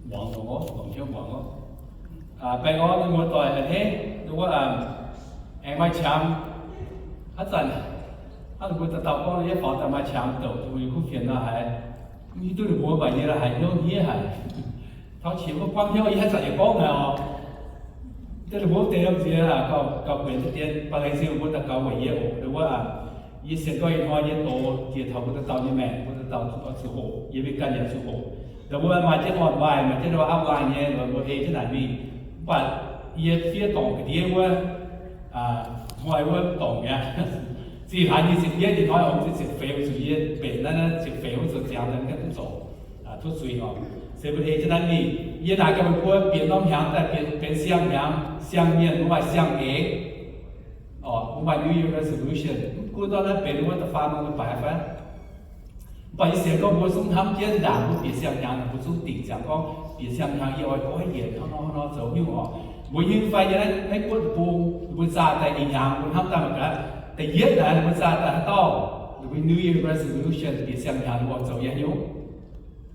Muangx longx oc, longx hnyouv muangx oc. Baengh orn mienh muoz-doic a'hneiv, wuov aengx maaih qangx. Haaix zanc, hnangv mbuo dauh dauh gorngv, yie faaux daaih maaih qangx douc, mbuo nyei kuv fienx nor haiz, mv hiuv duqv ninh mbuo, mv baac yie haiz hnyouv hniev haic. Taux qiex mbuo buangv hnyouv, yie haaix zanc yaac gorngv haic oc. Deix ninh mbuo deix lomh nziex gauh guenx deix dien, ba'lengc zingh mbuo daux gaux weic yie oc. Wuov, yie sienx gorngv ih hnoi nyei doz jiex taux mbuo dauh dauh nyei maengc, mbuo dauh dauh zuqc hoqc, yie mingh ganh yaac zuqc hoqc. Dongh mbuo maaih jienv online, maaih jienv outline nyei, mbuo ei jienv naaic mingh. Mv baac yie fiev dorngc ga'ndiev wuov, hnoi wuov dorngc mi'aqv. Zinh hlaax nyei ziepc yietv, ih hnoi hongx ziepc feix zuqc yie mbenc naaiv, ziepc feix wuov zoux ziangx daaih mv gaengh duqv zoux, tov zuiz oc. Se mbuo ei jienv naaiv mingh. Yie naaic gaax meih mbuo, bieqc norm hnyangx daaih benx siang-hnyangx, siang-mienh, mbuo maaih siang-eix, mbuo maaih New Year resolution. Mv gunv ndortv naaiv benx wuov da'faam norm leiz-baaix fai, mv baac yie sienx gorngv mbuo zungv hnamv jienv ndaangc mbuo bieqc siang-hnyangx, mbuo zungv dingc ziangx gorngv bieqc siang-hnyangx yie oix goiv yienc hnangv nor hnangv nor zoux nyungc oc. Mbuo nyei fai nyei naaiv guoqv deic-bung, mbuo zaah daaih ih hnyangx mbuo hnamv daaih mangc gaax. Da'yietv naaic mbuo zaah daaih haaix dauh, mbuo New Year resolution bieqc siang-hnyangx mbuo oix zoux nyei nyungc.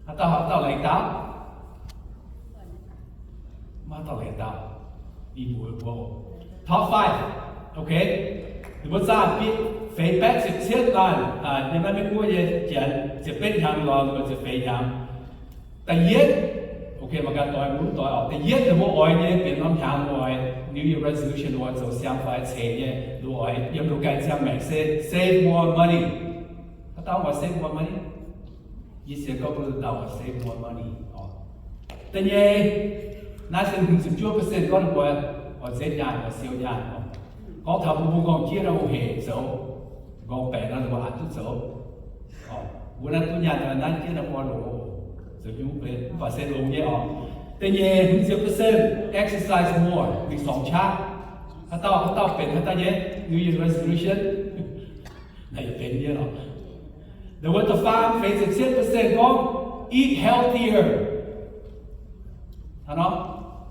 Haaix dauh, haaix dauh laengz daaih? Maiv dauh laengz daaih. Ih mbuo, mbuo top five, okay. Ninh mbuo zaah feix baeqv ziepc cietv laanh, yiem naaiv Meiv Guoqv nyei janx ziepc betv hnyangx lorz ziepc feix hnyangx. Da'yietv, okay, mangc gaax doix mbuo mv doix oc. Da'yietv ninh mbuo oix nyei, bieqc norm hnyangx mbuo oix New Year resolution, mbuo oix zoux siang fai ceix nyei, mbuo oix yiem loz-gaeng ziangh maengc se save more money. Haaix dauh oix save more money? Yie sienx gorngv mbuo dauh dauh oix save more money oc. Da'nyeic, naaiv se hmz ziepc juov percent gorngv ninh mbuo oix nzetv nyaanh, oix siou nyaanh oc. Gorngv taux mbuo, mbuo m'nqorngv jieqv nor, mbuo hec zoux, m'nqorngv baeqc nor, ninh mbuo aqc duqv zoux. Mbuo naaiv duqv nyaanh naaiv jieqv nor, mbuo longx, zoux nyungc mv baac se longx nyei oc. Da'nyeic, hmz ziepc percent exercise more, mingh sorngx qaqv. Haaix dauh, haaix dauh benx haaix dauh nyei New Year resolution? Naaiv yaac benx nyei oc. Dongh wuov da'faam, feix ziepc cietv percent gorngv eat healthier. Hnangv nor,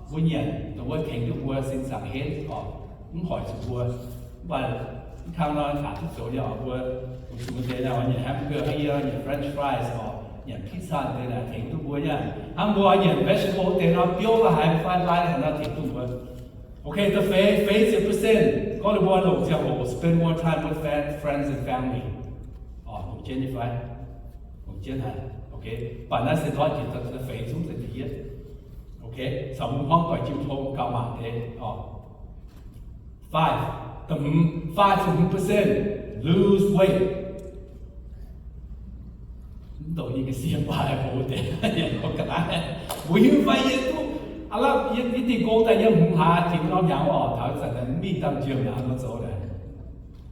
mbuo nyanc dongh wuov tengx duqv mbuo sin zaangc henv oc, mv hoic zuqc mbuo. Mv baac mv kang nor aqc duqv zoux nyei oc. Mbuo zuqc deix naaic nyanc hamburger, yie nyanc french fries oc, nyanc pizza deix naaic tengx duqv mbuo nyei. Hnangv mbuo nyanc vegetable deix nor, biouv la'haaix fai lai haaix nor tengx duqv mbuo. Okay, da'feix, feix ziepc percent gorngv ninh mbuo longc ziangh hoc spend more time with fa-, friends and family. Oc, longc jienv nyei fai? Longc jienv haic. Okay, mv baac naaiv se ndortv jiex da'feix zungv se da'yietv. Okay, caux mbuo hmuangv doic jiu tong gauh mangc deix oc. Five, da'hmz, five to hmz percent lose weight. Mv douc nyei ga'sie baaix mbuo deix, mbuo hiuv fai yie duqv, aav lamh yie, yie dingh gong daaih yiem hmz hlaax jiex norm hnyangx oc, taux ih zanc mingh daaih jiem hnyangx nor zoux daaih.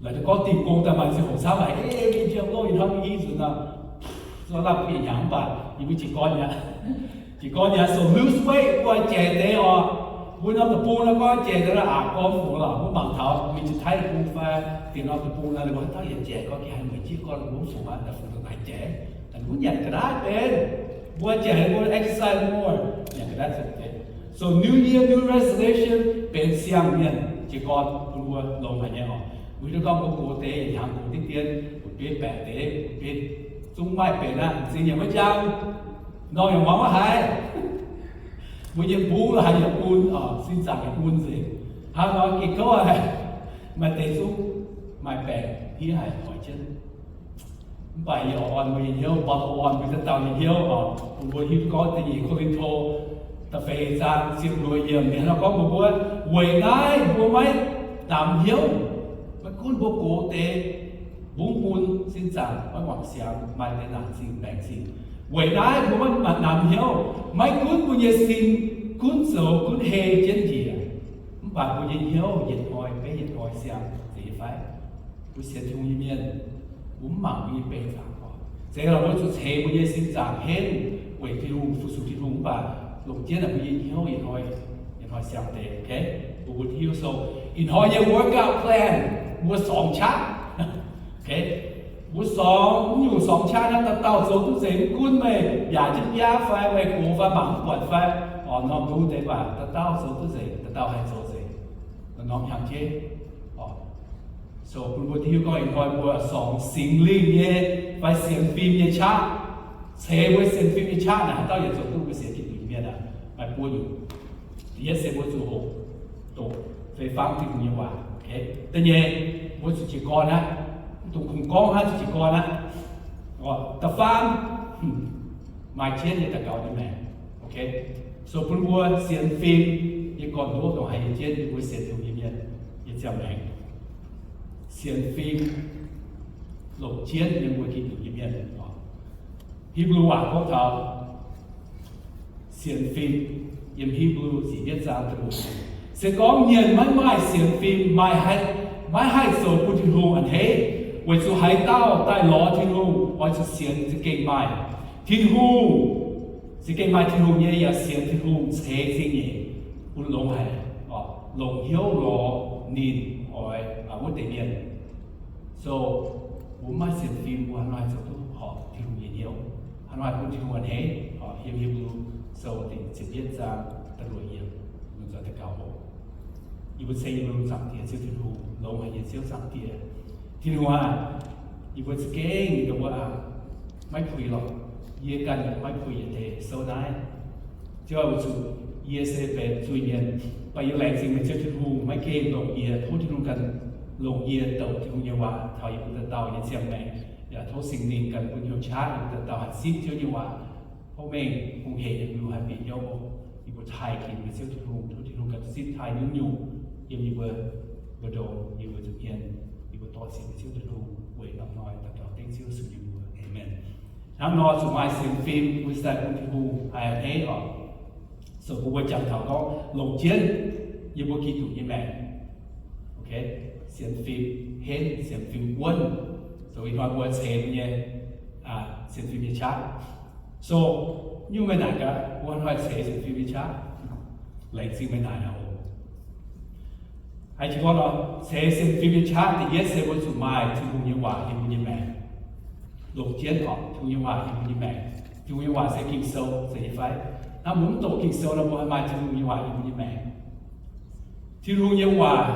Laaix duqv gorngv dingh gong daaih maaih ziangh hoc camv haic, ei, mingh jiem loh ih hnoi mingh i nzunc nor, zoux lamh bieqc hnyangx mv baac yie mbuo jiez gorn aqv. Jiez gorn aqv, so lose weight, mbuo jaic deix oc. Mbuo norm deic-bung nor gorngv jaic deix nor aqc gorn fungx lorqc. Mbuo mangc taux mingh Janx-Taiv deic-bung fai dingc norm deic-bung nor, ninh mbuo haaix dauh yaac jaic gorngv gengh haaix mueic jienv gorn mbuo mv fungx aqv, daaih fungx daaih jaic. Mbuo nyanc ga'naaiv benx, mbuo jaic mbuo exercise more, nyanc ga'naaiv zoux deix. So New Year, new resolution benx siang-mienh jiez gorn bun mbuo longx haic nyei oc. Mbuo hiuv duqv gorngv mbuo gox deix hnyangx gox diqv dien, mbuo bieiv baeqc deix, mbuo bieiv zungv maaih benx aqv, m'zing yaac maiv njang, norm yaac muangx maiv haiz. Mbuo nyei mbungv la'haaix yaac mun oc, sin zaangc yaac mun nzengc. Hnangv nor gengh kouv haic, maaih deix zungv maaih baengc hniev haic hoic jienv. Mv baac yie oix orn mbuo nyei hnyouv, baac oix orn mbuo dauh dauh nyei hnyouv oc. Bun mbuo hiuv gorngv da'nyeic Ko^lin^to da'feix zaang ziepc luoqc yiemc ninh nor gorngv mbuox mbuo, weic naaiv mbuo maiv namx hnyouv. Maiv gunv mbuo gox deix mbungv mun, sin zaangc maiv wangc siangx, maaih deix naanc zingh baengc zingh. Weic naaiv mbuo maiv namx hnyouv. Maiv gunv mbuo nyei sin gunv zoux gunv hei jienv njiec, mv baac mbuo nyei hnyouv yietc hnoi beiv yietc hnoi siang, zeiz nyei fai? Mbuo sienx Tin-Hungh nyei mienh, mbuo mv mangc mbuo nyei bei zaangc oc. Zeiz lorqc, mbuo zuqc ceix mbuo nyei sin zaangc henv weic Tin-Hungh, fu-sux Tin-Hungh, mv baac longc jienv naaic mbuo nyei hnyouv yietc hnoi, yietc hnoi siang deix, okay? Mbuo, mbuo hiuv sou ih hnoi nyei workout plan, mbuo sorngx qaqv. Okay? Mbuo sorngx, mv nyungc sorngx qaqv naaiv, dauh dauh zoux duqv nzengc, mv gunv meih yaac jienv biaav fai, meih gox fai, mangc mv buatc fai, orqc, norm ndung deix baac dauh dauh zoux duqv nzengc, dauh dauh haih zoux nzengc. Norm hnyangx-jeiv, orqc. So bun mbuo hiuv gorngv ih hnoi mbuo sorngx Singx Lingh nyei fai sienx fim nyei qaqv. Ceix mbuo sienx fim nyei qaqv naaic, haaix dauh yietc zoux duqv mbuo sienx Giduc nyei mienh aqv. Buo nyungc. Da'yietv se mbuo zuqc hoqc doqc fei fangv Tin-Hungh nyei waac. Da'nyeic, mbuo zuqc jiez gorn aqv. Mv dungx kungx gorngv hnangv, zuqc jiez gorn aqv. Da'faam, maaih jienv nyei daux gaux nyei maengc. So bun mbuo sienx fim nyei gorn-ndoqv dongh haiz yie jienv yie mbuo sienx Tin-Hungh nyei mienh nyei ziangh maengc, sienx fim longc jienv yiem mbuo Giduc nyei mienh. Hipv^lu waac gorngv taux sienx fim, yiem Hipv^lu ziepc yietv zaang da'luoqc, se gorngv mienh maiv maaih sienx fim, maaih haih, maiv haih zoux bun Tin-Hungh a'hneiv, weic zuqc haaix dauh daaih lorz Tin-Hungh oix zuqc sienx za'gengh maaih Tin-Hungh, za'gengh maaih Tin-Hungh nyei yaac sienx Tin-Hungh ceix zingh nyeic bun longx haic, longc hnyouv lorz ninh oix wuov deix mienh. So mbuo maiv sienx fim, mbuo hnangv haaix zoux duqv horpc Tin-Hungh nyei hnyouv? Hnangv haaix bun Tin-Hungh a'hneiv? Yiem Hipv^lu Sou da'luoqc ziepc yietv zaang da'luoqc yiemc, mv zuqc daux gaux oc. Yie mbuo ceng yie mbuo nyei Zaangc Diex Ziouv Tin-Hungh, longx haic nyei Ziouv Zaangc Diex. Tin-Hungh aah, yie mbuo za'gengh ninh mbuo aah, maiv puix lorqc. Yie ganh yaac maiv puix yietc deix sou naaiv. Ziouv aah, weic zuqc yie se benx zuiz-mienh, mv baac yie laengz zingh meih Ziouv Tin-Hungh maiv gengh longc yie, tov Tin-Hungh ganh longc yie douc Tin-Hungh nyei waac taux yie mbuo dauh dauh nyei ziangh maengc. Yaac tov Singx Lingh ganh bun hnyouv qaqv yie mbuo dauh dauh haih zipv Ziouv nyei waac. Tov mengh hungh hec yiem mbuo haih bieqc hnyouv oc. Yie mbuo taaih ginx meih Ziouv Tin-Hungh, tov Tin-Hungh ganh zipv taaih nyungc-nyungc yiem yie mbuo, mbuo ndongx, yie mbuo nza'hmien. Yie mbuo dorh sienx meih Ziouv Tin-Hungh weic norm hnoi daux gaux dengv Ziouv Yesu nyei mbuox. Aamen. Hnangv nor zuqc maaih sienx fim, mbuo se daaih bun Tin-Hungh haih a'hneiv oc. So mbuo mbuo jangx taux gorngv longc jienv yie mbuo Giduc nyei maengc. Sienx fim henv, sienx fim wuonv. So ih hnoi mbuo ceix mbuo nyei sienx fim nyei qaqv. So nyungc meih naaic gaax, mbuo hnoi ceix sienx fim nyei qaqv, laengz zingh meih naaic oc. Haiz jiex gorngv nor, ceix sienx fim nyei qaqv da'yietv se mbuo zuqc maaih Tin-Hungh nyei waac yiem mbuo nyei maengc. Longc jienv oc, Tin-Hungh nyei waac yiem mbuo nyei maengc. Tin-Hungh nyei waac se Ging-Sou, zeiz nyei fai? Hnangv mbuo mv doqc Ging-Sou nor, mbuo haih maaih Tin-Hungh nyei waac yiem mbuo nyei maengc? Tin-Hungh nyei waac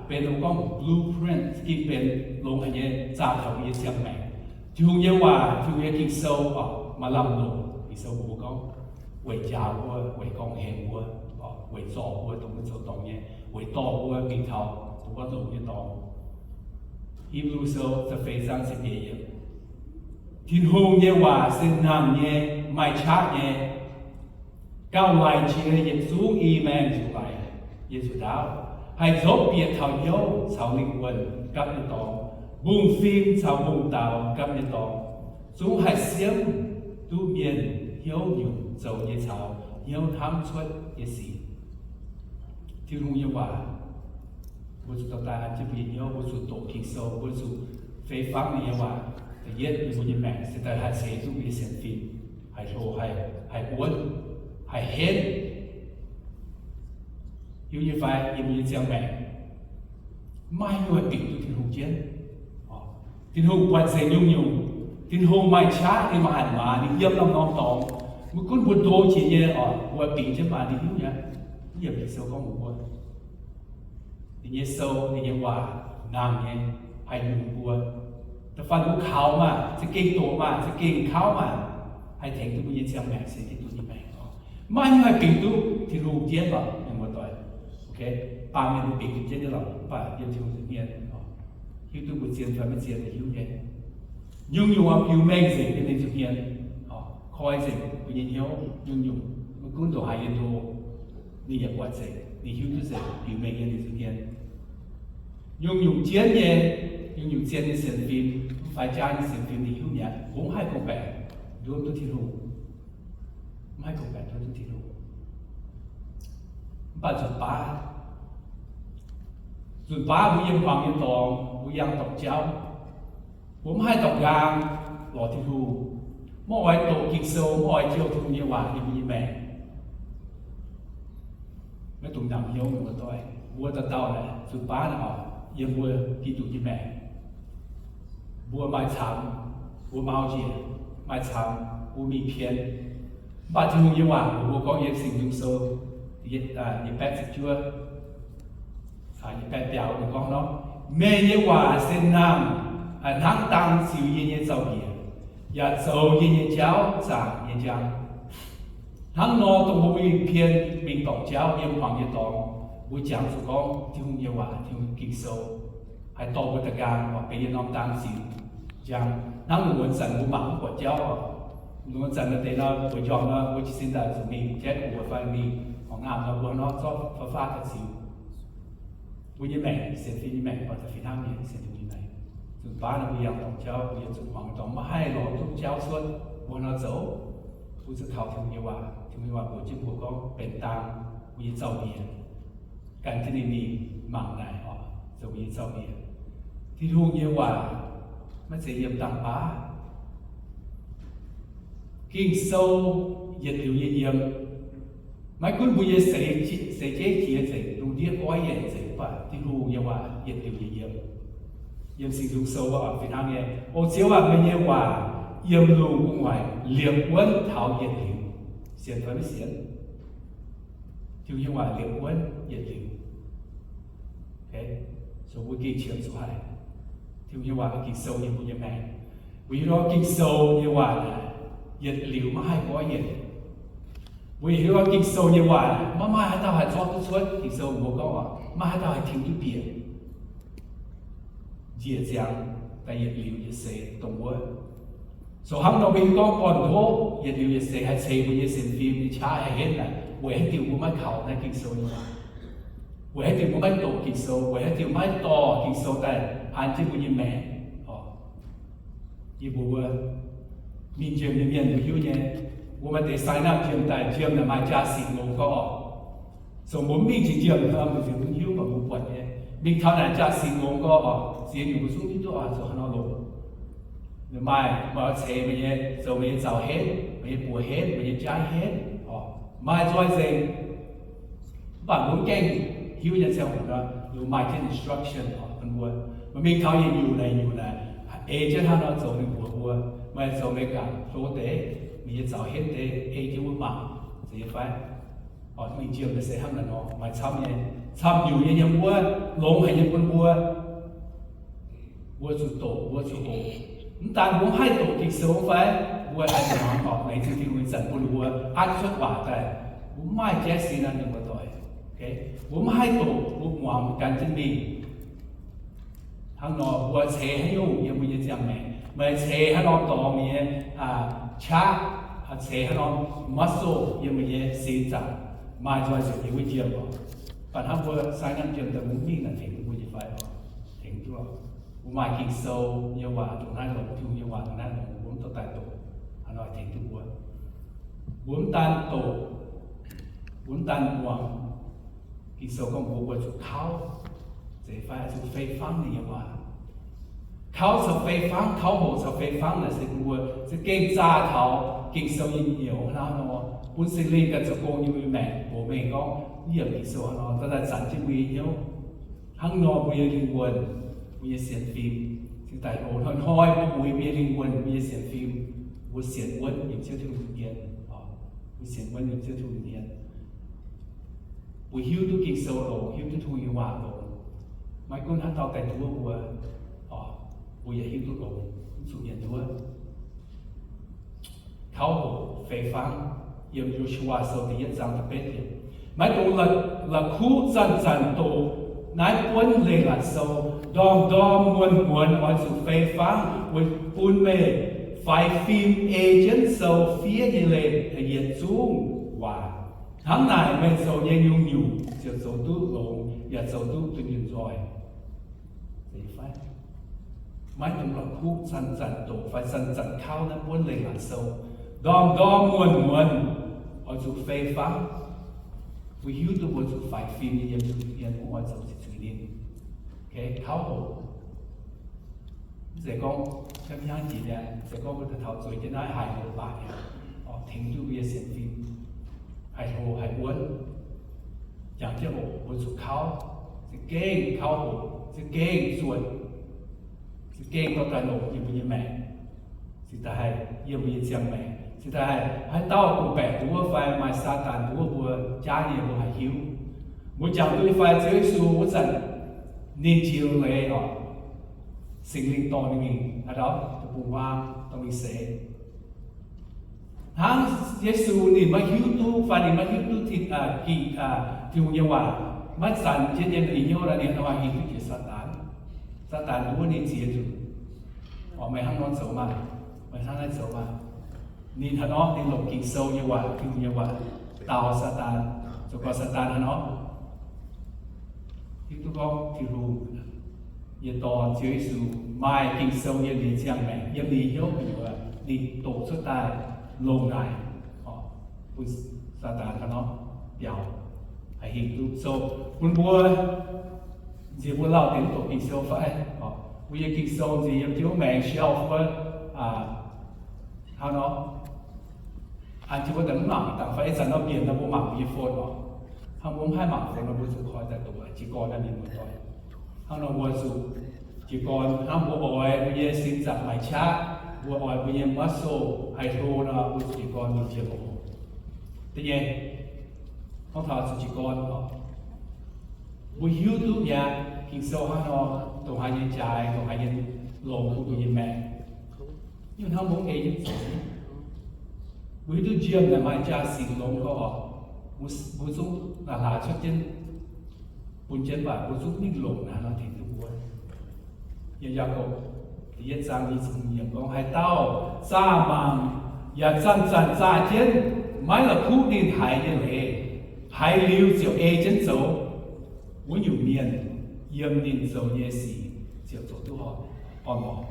benx dongh gorngv blueprint, za'gengh benx longx haic nyei zaah taux mbuo nyei ziangh maengc. Tin-Hungh nyei waac, Tin-Hungh nyei Ging-Sou oc, maaih lamh longc. Ging-Sou mbuox mbuo gorngv weic njaaux mbuo, weic gorngv hemx mbuo, weic zorc mbuo dongh mbuo zoux dorngc nyei, weic dorh mbuo mingh taux dongh wuov longx nyei dorngx. Hipv^lu Sou da'feix zaang ziepc nyeic yiemc. Tin-Hungh nyei waac se nangh nyei, maaih qaqv nyei, gauh laic jiex yietc zungv i maengh nzuqc laic nyei nzuqc ndaauv, haih nzopv bieqc taux hnyouv caux lingh wuonh gapv nyei dorngx, mbungv-fim caux mbungv-daaux gapv nyei dorngx, zungv haih siemv duqv mienh hnyouv nyungc zoux nyei caux hnyouv hnamv cuotv nyei sic. Tin-Hungh nyei waac, mbuo zuqc dorh daaih an jienv mbuo nyei hnyouv, mbuo zuqc doqc Ging-Sou, mbuo zuqc fei fangv ninh nyei waac. Da'yietv, yiem mbuo nyei maengc se daaih haih ceix duqv mbuo nyei sienx fim, haih hlo, haih, haih wuonv, haih henv. Hiuv nyei fai? Yiem mbuo nyei ziangh maengc, maiv maaih haaix nyungc haih bingx duqv Tin-Hungh jienv. Tin-Hungh buatc nzengc nyungc-nyungc. Tin-Hungh maaih qaqv, ninh maaih hatc maaz, ninh yiem norm-norm dorngx. Maiv gunv mbuo ndo jiex nyei oc, mbuo bingx jienv maaz, ninh hiuv nyei. Yiem Ging-Sou gorngv mbuox mbuo, ninh nyei sou, ninh nyei waac nangh nyei, haih nyungc mbuo. Da'faanh mbuo kaux maah, za'gengh doqc maah, za'gengh kauv maah, haih tengx duqv mbuo nyei ziangh maengc sienx Giduc nyei maengc oc. Maiv maaih haaix nyungc haih bingx duqv Tin-Hungh jienv oc, mienh muoz-doic. Baamh mienh mbuo bingx duqv jienv nyei lorqc, mv baac yiem Tin-Hungh nza'hmien hiuv duqv mbuo zien fai maiv zien, ninh hiuv nyei. Nyungc-nyungc oix biux mengh nzengc yiem ninh nza'hmien, koi nzengc mbuo nyei hnyouv. Nyungc-nyungc maiv gunv ndongc haaix nyei ndo, ninh yaac buatc nzengc, ninh hiuv duqv nzengc, biux mengh yiem ninh nza'hmien. Nyungc-nyungc jienv nyei, nyungc-nyungc zien nyei sienx fim, mv fai jaav nyei sienx fim, ninh hiuv mi'aqv. Mbuo mv haih gorngv-baeqc nduov duqv Tin-Hungh. Mv haih gorngv-baeqc nduov duqv Tin-Hungh. Mv baac nzunc baav, nzunc baav mbuo yiem hmuangx nyei dorngx, mbuo yangh dorngc jauv, mbuo mv haih dorngc nqaang lorz Tin-Hungh, maiv oix doqc Ging-Sou, maiv oix jouh Tin-Hungh nyei waac yiem mbuo nyei maengc, maiv dungx namx hnyouv, mienh muoz-doic. Mbuo dauh dauh naaic, nzunc baav naaic oc, yiem mbuo Giduc nyei maengc, mbuo maaih camx, mbuo mau njiec, maaih camx, mbuo mingh pien. Mv baac Tin-Hungh nyei waac mbuox mbuo gorngv yiem Singx Nzung Sou yietc baeqv ziepc juov, yietc baeqv biaux, ninh gorngv nor, meih nyei waac se nangh, hnangv dang ziux yie nyei zaux-mbiec, yaac zoux yie nyei jauv zaangc nyei njang. Hnangv nor dongh mbuo mingh pien mingh dorngc jauv yiem hmuangx nyei dorngx, mbuo jangx zuqc gorngv Tin-Hungh nyei waac, Tin-Hungh Ging-Sou haih dorh mbuo daaih nqaang, benx yietc norm dang zinx njang. Hnangv muonz zanc mbuo mangc mv buatc jauv oc. Muonz zanc maaih deix nor, mbuo njormh nor, mbuo jiez sin daaih zuqc mingh Janx-Guoqv fai mingh Guangc Naamh nor, mbuo hnangv nor zorqv faah-faah daaih ziux. Mbuo nyei maengc, sienx fim nyei maengc, buatc daaih fih hnangv nyei, sienx fim nyei maengc. Nzunc baav nor mbuo yangh dorngc jauv, mbuo yiem zuqc hmuangx dorngx maiv haih lorz duqv jauv cuotv, mbuo hnangv nor zoux, mbuo zuqc taux Tin-Hungh nyei waac. Tin-Hungh nyei waac mbuox jienv mbuo gorngv benx dang, mbuo nyei zaux-mbiec. Gan jienv ninh mingh mangc naaic oc, zoux mbuo nyei zaux-mbiec. Tin-Hungh nyei waac maiv zeiz yiem dangh baav. Ging-Sou yietc liuz nyei yiem. Maiv gunv mbuo nyei seix, seix jeiv jiex nzengc, lungh ndiev goiv yienc nzengc, mv baac Tin-Hungh nyei waac yietc liuz nyei yiem. Yiem Singx Nzung Sou wuov fih hnangv nyei, O Ziouv aac, meih nyei waac yiem lungh gu'nguaaic liepc wuonv taux yietc liuz. Sienx fai maiv sienx? Tin-Hungh nyei waac liepc wuonv yietc liuz. So mbuo gengh qiemx zuqc haic. Tin-Hungh nyei waac, Ging-Sou, yiem mbuo nyei maengc. Mbuo hiuv duqv Ging-Sou nyei waac naaic yietc liuz maiv haih goiv yienc. Mbuo hiuv duqv Ging-Sou nyei waac maiv maaih haaix dauh haih zorqv duqv cuotv. Ging-Sou mbuo gorngv, maiv haaix dauh haih tiux duqv bieqc. Njiec ziangx daaih yietc liuz yietc seix dongh wuov. So hnangv nor mbuo hiuv gorngv gorn-ndoqv yietc liuz yietc seix haih ceix mbuo nyei sienx fim nyei qaqv haih henv naaic, weic haaix diuc mbuo maiv kaux naaiv Ging-Sou nyei waac? Weic haaix diuc mbuo maiv doqc Ging-Sou? Weic haaix diuc maiv dorh Ging-Sou daaih an jienv mbuo nyei maengc? Yie mbuox mbuo, mingh njiemh nyei mienh mbuo hiuv nyei, mbuo maaih deix sign up njiemh daaih, njiemh naaic maaih jaa-sic longx gorngv oc. So mbuo mv mingh njiemh njiemh, mbuo nziex mbuo hiuv, mv baac mbuo buatc nyei, mingh taux naaic jaa-sic longx gorngv oc, ziex nyungc mbuo zungv hiuv duqv oc, zoux haaix nor longx. Maaih, maaih oix ceix meih nyei, zoux meih nyei zaux henv, meih nyei buoz henv, meih nyei jaiv henv oc, maaih nzoih nzengc. Mv baac mbuo mv gaengh hiuv nyei ziangh hoc nor, maaih jienv instruction oc bun mbuo. Meih mingh taux yietc nyungc naaic nyungc naaic, ei jienv hnangv nor zoux ninh mbuox mbuo, meih zoux meih gaax hlo deix, meih nyei zaux henv deix, ei jienv wuov mangc, zeiz nyei fai? Oc, mingh njiemh naaic se hnangv naaic nor, maaih camv nyei, camv nyungc nyei yiem wuov, longx haic nyei bun mbuo. Mbuo zuqc doqc, mbuo zuqc hoqc. Mv daan mbuo mv haih doqc Ging-Sou fai, mbuo haih muangx oc, laengz zingh Tin-Hungh ih zanc bun mbuo atv cuotv waac daaih. Mbuo mv maaih jaiv sin naaiv, mienh muoz-doic. Mbuo mv haih doqc, mbuo muangx gan jienv mingh. Hnangv nor mbuo ceix haaix nyungc yiem mbuo nyei ziangh maengc, meih ceix haaix norm dorngx nyei qaqv, ceix haaix norm muscle yiem meih nyei sin zaangc, maaih nzoih nzengc yiem wuov njiemh oc. Baac hnangv mbuo sign up njiemh daaih mbuo mv mingh naaic tengx duqv mbuo nyei fai oc? Tengx duqv. Mbuo maaih Ging-Sou nyei waac ndongc naaiv longx, Tin-Hungh nyei waac ndongc naaiv longx, mbuo mv dorh daaih doqc, hnangv nor tengx duqv mbuo. Mbuo mv daan doqc, mbuo mv daan muangx. Ging-Sou gorngv mbuo, mbuo zuqc kauv, zeiz fai zuqc fei fangv ninh nyei waac. Kauv caux fei fangv, kauv hoqc caux fei fangv naaic se bun mbuo za'gengh zaah taux Ging-Sou nyei nyouz hnangv nor, bun Singx Lingh ganh zoux gong nyei mbuo nyei maengc. Mbuox mengh gorngv yiem Ging-Sou hnangv nor, daaih zanc jienv mbuo nyei hnyouv. Hnangv nor mbuo nyei lingh wuonh, mbuo nyei sienx fim, cingx daaih loz-hnoi-hnoi mbuo uix mbuo nyei lingh wuonh, mbuo nyei sienx fim, mbuo sienx wuonv yiem Ziouv Tin-Hungh nyei hmien. Mbuo sienx wuonv yiem Ziouv Tin-Hungh nyei hmien. Mbuo hiuv duqv Ging-Sou longx, hiuv duqv Tin-Hungh nyei waac longx. Maiv gunv haaix dauh daaih nduov mbuo, mbuo yaac hiuv duqv longx, mv zuqc mienh nduov. Kauv hoqc fei fangv, yiem Yo^su^waa Sou da'yietv zaang da'betv yiemc. Maiv dungx la'kuqv zanc-zanc doqc naaiv buonv leiz-latc sou. Ndorm-ndorm muonz-muonz oix zuqc fei fangv, weic bun meih faix fim ei jienv sou fiev nyei leiz yietc zungv waac. Hnangv naaic meih zoux nyei nyungc-nyungc ziouc zoux duqv longx yaac zoux duqv dunh yunh nzoih. Maiv dungx la'kuqv zanc-zanc doqc fai zanc-zanc kauv naaiv buonv leiz-latc sou. Ndorm-ndorm muonz-muonz oix zuqc fei fangv. Mbuo hiuv duqv mbuo zuqc faix fim nyei yiem Tin-Hungh hmien, mv oix zoux zuiz-zuiz ninh. Kauv hoqc. Mv zeiz gorngv, mv zeiz gorngv mbuo daaih taux zueiz jienv naaiv haih hoqc baac tengx duqv mbuo nyei sienx fim, haih hlo haih wuonv. Jangx jienv hoqc, mbuo zuqc kauv, za'gengh kauv hoqc, za'gengh zuotc, za'gengh dorh daaih longc yiem mbuo nyei maengc. Cingx daaih haih yiem mbuo nyei ziangh maengc, cingx daaih haih haaix dauh dongh baeqc nduov fai maaih Saadaan nduov mbuo jaav nyei, mbuo haih hiuv. Mbuo jangx duqv nyei fai Ziouv Yesu wuov zanc, ninh jiex leiz oc, Singx Lingh dorh ninh mingh haaix ndau, deic-bung-huaang dorh mingh seix. Hnangv Yesu ninh maiv hiuv duqv, fai ninh maiv hiuv duqv Tin, Ging, Tin-Hungh nyei waac, maiv zanc jienv yiem ninh nyei hnyouv nor, ninh hnangv nor hingh duqv jiex Saadaan. Saadaan mbuox ninh ziex nzunc, Orqc, meih hnangv nor zoux maah! Meih hnangv naaiv zoux maah! Ninh hnangv nor, ninh longc Ging-Sou nyei waac, Tin-Hungh nyei waac, daaux Saadaan, zoux gau Saadaan hnangv nor hiuv duqv gorngv Tin-Hungh, yie Dorn, Ziouv Yesu, maaih Ging-Sou yiem ninh nyei ziangh maengc, yiem ninh nyei hnyouv gu'nyuoz, ninh doqc cuotv daaih longc naaic, orqc, bun Saadaan hnangv nor biaux, haih hingh duqv. So, bun mbuo, nziex mbuo lauh deix mv doqc Ging-Sou fai? Orqc, mbuo nyei Ging-Sou nziex yiem jienv wuov maengx shelf wuov, hnangv nor, an jienv wuov deix mv mangc dangh fai, ih zanc nor mbienc nor mbuo mangc mbuo nyei phone orqc. Hnangv mbuo mv haih mangc phone nor mbuo zuqc koi daaih doqc jiez gorn naaiv mingh muoz-doic. Hnangv nor mbuo zuqc jiez gorn, hnangv mbuo oix mbuo nyei sin zaangc maaih qaqv, mbuo oix mbuo nyei muscle haih hlo nor, mbuo zuqc jiez gorn mingh jiex loz. Da'nyeic, gorngv taux zuqc jiez gorn orqc, mbuo hiuv duqv mi'aqv, Ging-Sou hnangv nor, ndongc haaix nyei jaaix, ndongc haaix nyei longx bun mbuo nyei maengc. Nyungc hnangv mbuo ei jienv zoux, mbuo hiuv duqv njien-youh maaih jaa-sic longx gorx, mbuo zungv la'hlaax cuotv jienv bun jienv, mv baac mbuo zungv mingh longc naaiv nor tengx duqv mbuo. Yiem Yaagorpc da'yietv zaang nyic ziepc hmz yiemc gorngv, haaix dauh zaah mangc yaac zanc-zanc zaah jienv, maiv la'kuqv ninh haiz nyei leiz, haiz liuz ziouc ei jienv zoux, wuov nyungc mienh yiem ninh zoux nyei sic ziouc zoux duqv orn-lorqc.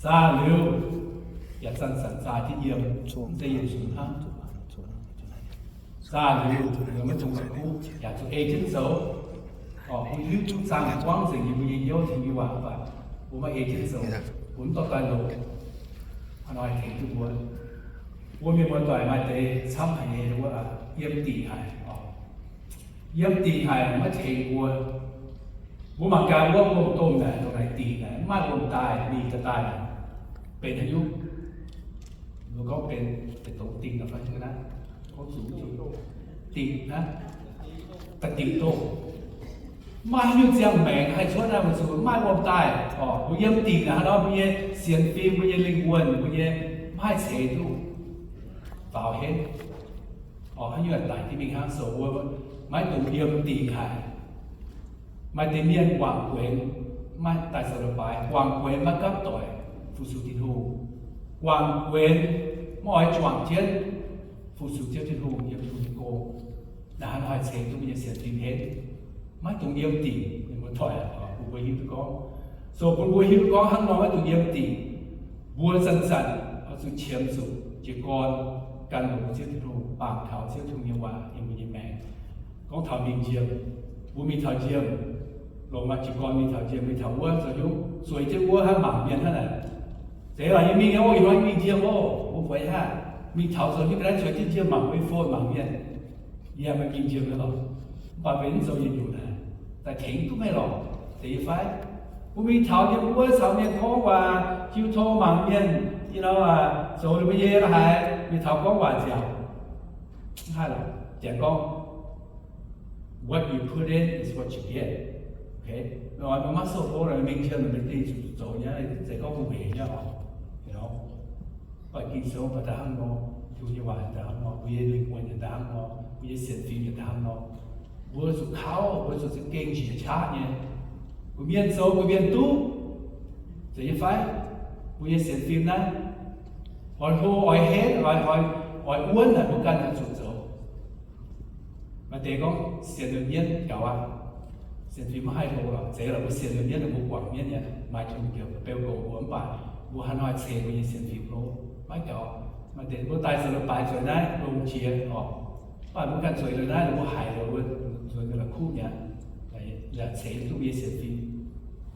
Zaah liuz yaac zanc-zanc zaah jienv yiem, mv zeiz yietc nzunc hnangv. Zaah liuz maiv dungx la'kuqv yaac zuqc ei jienv zoux. Orqc, mbuo hiuv duqv zaangh guangv nzengc yiem mbuo nyei hnyouv tengx nyei waac mv baac mbuo maiv ei jienv zoux, mbuo mv dorh daaih longc. Hnangv nor haih tengx duqv mbuo. Mbuo mienh muoz-doic maaih deix camv haic nyei wuov, yiem dingc haic orqc. Yiem dingc haic maiv tengx mbuo. Mbuo mangc gaax wuov wuom-domh naaic, ndongc naaic dingc naaic, mv maaih wuom-daaih, mingh daaih daaih naaic, benx haaix nyungc? Mbuo gorngv benx dongh dingh nor fai naaiv, gorngv zuqc dingc naaiv, da'dingc doh. Mv maaih haaix nyungc ziangh maengc haih cuotv naaiv, mbuo zuqc mv maaih wuom-daaih orqc. Mbuo yiem dingc naaic hnangv nor, mbuo nyei sienx fim, mbuo nyei lingh wuonh, mbuo nyei mv haih ceix duqv, faaux henv. Orqc, haaix nyungc daic jienv mingh hnangv, so mbuo maiv dungx yiem dingc haic. Maaih deix mienh guangc guenx, maiv daaih zoux leiz-baaix, guangc guenx maiv gapv doic fu-sux Tin-Hungh, guangc guenx maiv oix juangc jienv fu-sux Ziouv Tin-Hungh yiem Tin-Hungh nyei gong. Naaiv hnangv nor haih ceix duqv mbuo nyei sienx fim henv. Maiv dungx yiem dingc, mienh muoz-doic, bun mbuo hiuv duqv gorngv, so bun mbuo hiuv duqv gorngv hnangv nor maiv dungx yiem dingc. Mbuo zanc-zanc oix zuqc qiemx zuqc jiez gorn gan longx Ziouv Tin-Hungh, baamh taux Ziouv Tin-Hungh nyei waac yiem mbuo nyei maengc. Gorngv taux mingh njiemc, mbuo mingh taux njiemc, longc maaih jiez gorn mingh taux njiemc, mingh taux wuov zoux hnyouv zueiz jienv wuov hnangv mangc mienh hnangv naaic. Zeiz lorqc, yie mingh nyei oc, ih hnoi mingh njiemc oc, mbuo bueix hnangv. Mingh taux zoux hnyouv ga'naaiv zueiz jienv njiemc mangc mbuo nyei phone mangc mienh. Yie mingh njiemc nyei lorqc, mv baac benx mv zoux yietc nyungc naaic, daaih tengx duqv meih lorqc, zeiz nyei fai? Mbuo mingh taux yiem wuov caux mienh gorngv waac, jiu tong mangc mienh, you know, zoux ninh mbuo nyei la'haaix, mingh taux gorngv waac nziaauc. Mv haih lorqc, janx gorngv, what you put in is what you get. Okay? Meih oix mbuo maiv sou bo, mingh jiem meih dingh zuqc zoux nyei, mv zeiz gorngv mbuo weic nyei oc. You know? Mv baac Ging-Sou mv baac daaih hnangv nor, Tin-Hungh nyei waac daaih hnangv nor, mbuo nyei lingh wuonh yaac daaih hnangv nor, mbuo nyei sienx fim yaac daaih hnangv nor. Mbuo zuqc kauv, mbuo zuqc za'gengh njiec qaqv nyei. Mbuo mienh zoux mbuo mienh duqv, zeiz nyei fai? Mbuo nyei sienx fim naaiv, oix hlo oix henv, oix, oix, oix wuonv naaic, mbuo ganh oix zuqc zoux. Maaih deix gorngv sienx liuz mienv gaux aqv. Sienx fim maiv haih hlo lorqc. Zeiz lorqc, mbuo sienx liuz mienv, mbuo guangc mienv nyei, maaih Tin-Hungh njoux beu goux mbuo, mv baac mbuo haaix hnoi ceix mbuo nyei sienx fim hlo? Maiv gaux. Maaih deix mbuo daaih zoux leiz-baaix zueiz naaiv longx jiex orqc. Mv baac mbuo ganh zueiz liuz naaiv, mbuo haiz liuz wuov nzuonx nyei la'kuqv mi'aqv, yaac ceix duqv mbuo nyei sienx fim.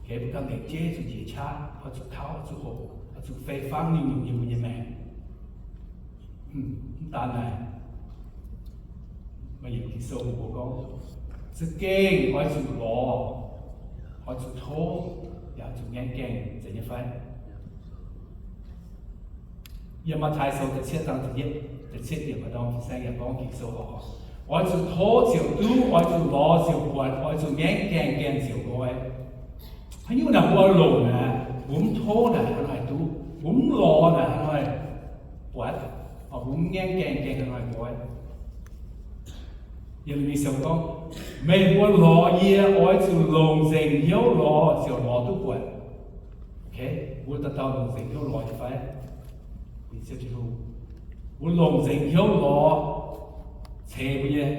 Keix mbuo ganh ngaengc jeiv zuqc njiec qaqv, oix zuqc kauv, oix zuqc hoqc, oix zuqc fei fangv nyungc-nyungc yiem mbuo nyei maengc. Mv daan naaic, maaih yietc Ging-Sou mbuox gorngv, za'gengh oix zuqc lorz, oix zuqc tov, yaac zuqc ngaengv gaengh, zeiz nyei fai? Yiem Matv^taai Sou da'cietv zaang da'cietv yiemc, da'cietv yiemc maaih dorngx fin-saeng yaac gorngv Ging-Sou oc, oix zuqc tov ziouc duqv, oix zuqc lorz ziouc buatc, oix zuqc ngaengv gaengh, gaengh ziouc nqoi. Haaix nyungc naaic mbuo longc naaic, mbuo mv tov naaic hnangv haaix duqv, mbuo mv lorz naaic hnangv haaix, buatc, mbuo mv ngaengv gaengh, gaengh hnoi nqoi. Yiem Ging-Sou gorngv, meih mbuo lorz yie oix zuqc longc nzengc hnyouv lorz ziouc lorz duqv buatc. Mbuo dauh dauh longc nzengc hnyouv lorz nyei fai? Mbuo longc nzengc hnyouv lorz ceix mbuo nyei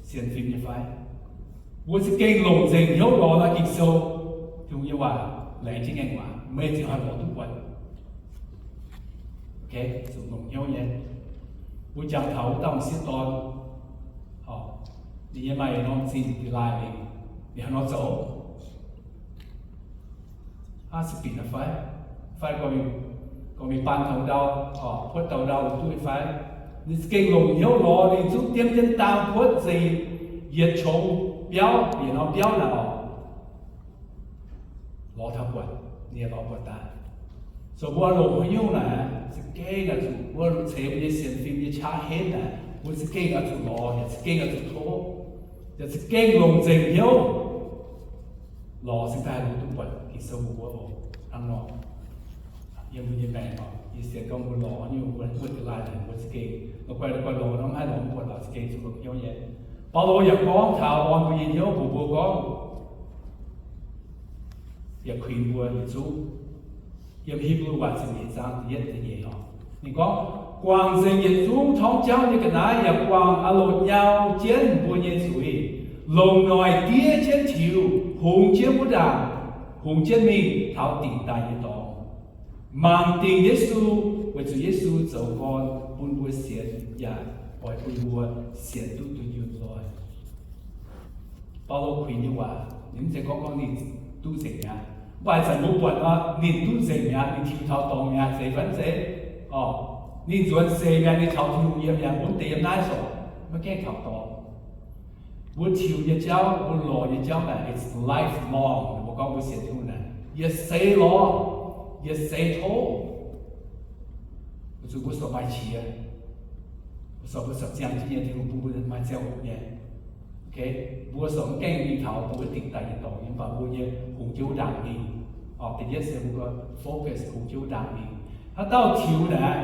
sienx fim nyei fai? Mbuo za'gengh longc nzengc hnyouv lorz naaiv Ging-Sou, Tin-Hungh nyei waac, laengz jienv ngaengc waac, meih ziouc haih lorz duqv buatc. Zuqc longc hnyouv nyei. Mbuo jangx taux wuov dauh m'sieqv dorn, ninh nyei maaih norm zingh da'laaih mingh, ninh haaix nor zoux? Aav, se binc fai? Fai gorngv mingh baan taux ndau, puotv taux ndau duqv fai? Ninh za'gengh longc hnyouv lorz, ninh zungv diemv jienv dang puotv nzengc yietc qongx biauv, yietc norm biauv naaic oc, lorz taux buatc, ninh lorz buatc daaih. So mbuo longc haaix nyungc naaic, za'gengh oix zuqc, mbuo ceix mbuo nyei sienx fim nyei qaqv henv naaic, mbuo za'gengh oix zuqc lorz, yaac za'gengh oix zuqc tov, yaac za'gengh longc nzengc hnyouv lorz cingx daaih longc duqv buatc Ging-Sou mbuo oc. Hnangv nor, yiem mbuo nyei maengc oc, yie sienx gorngv mbuo lorz nyungc mbuo, mbuo da'laaih naaic mbuo za'gengh la'guaih, la'guaih lorz nor mv haih longc buatc, lorz za'gengh zuqc longc hnyouv nyei. Baulo yaac gorngv taux orn mbuo nyei hnyouv mbuox mbuo gorngv, yaac kuinx mbuo yietc zungv. Yiem Hipv^lu Waac ziepc nyeic zaang da'yietv da'nyeic oc, ninh gorngv, guangc nzengc yietc zungv torngv jauv nyei ga'naaiv, yaac guangc aah loc nyau jienv mbuo nyei zuiz, longc noic diev jienv tiux, hungx jienv wuov ndaangc, hungx jienv mingh taux dingc daaih nyei dorngx, mangc dingc Yesu, weic zuqc Yesu zoux gorn bun mbuo sienx, yaac oix bun mbuo sienx duqv dunh yunh nzoih. Baulo kuinx nyei waac, ninh mv zeiz gorngv, gorngv ninh duqv nzengc mi'aqv. Mv baac ih zanc mbuo buatc nor, ninh duqv nzengc mi'aqv, ninh tiux taux dorngx mi'aqv, zeiz fai mv zeiz? Orqc, ninh nzuonx seix mi'aqv, ninh taux Tin-Hungh yiem mi'aqv, mbuo mv deix yiem naaiv sorc, maiv gaengh taux dorngx. Mbuo tiux nyei jauv, mbuo lorz nyei jauv naaic, it's lifelong. Mbuo gorngv mbuo sienx Tin-Hungh naaic, yietc seix lorz, yietc seix tov, weic zuqc mbuo sorc maaih qiex, mbuo sorc, mbuo sorc ziangh jienv nyei, Tin-Hungh bun mbuo maaih ziangh hoc nyei. Mbuo sorc mv gaengh mingh taux mbuo wuov dingc daaih nyei dorngx, mv baac mbuo nyei hungx jienv wuov ndaangc mingh. Orqc, da'yietv se mbuo focus hungx jienv wuov ndaangc mingh. Haaix dauh tiux naaic,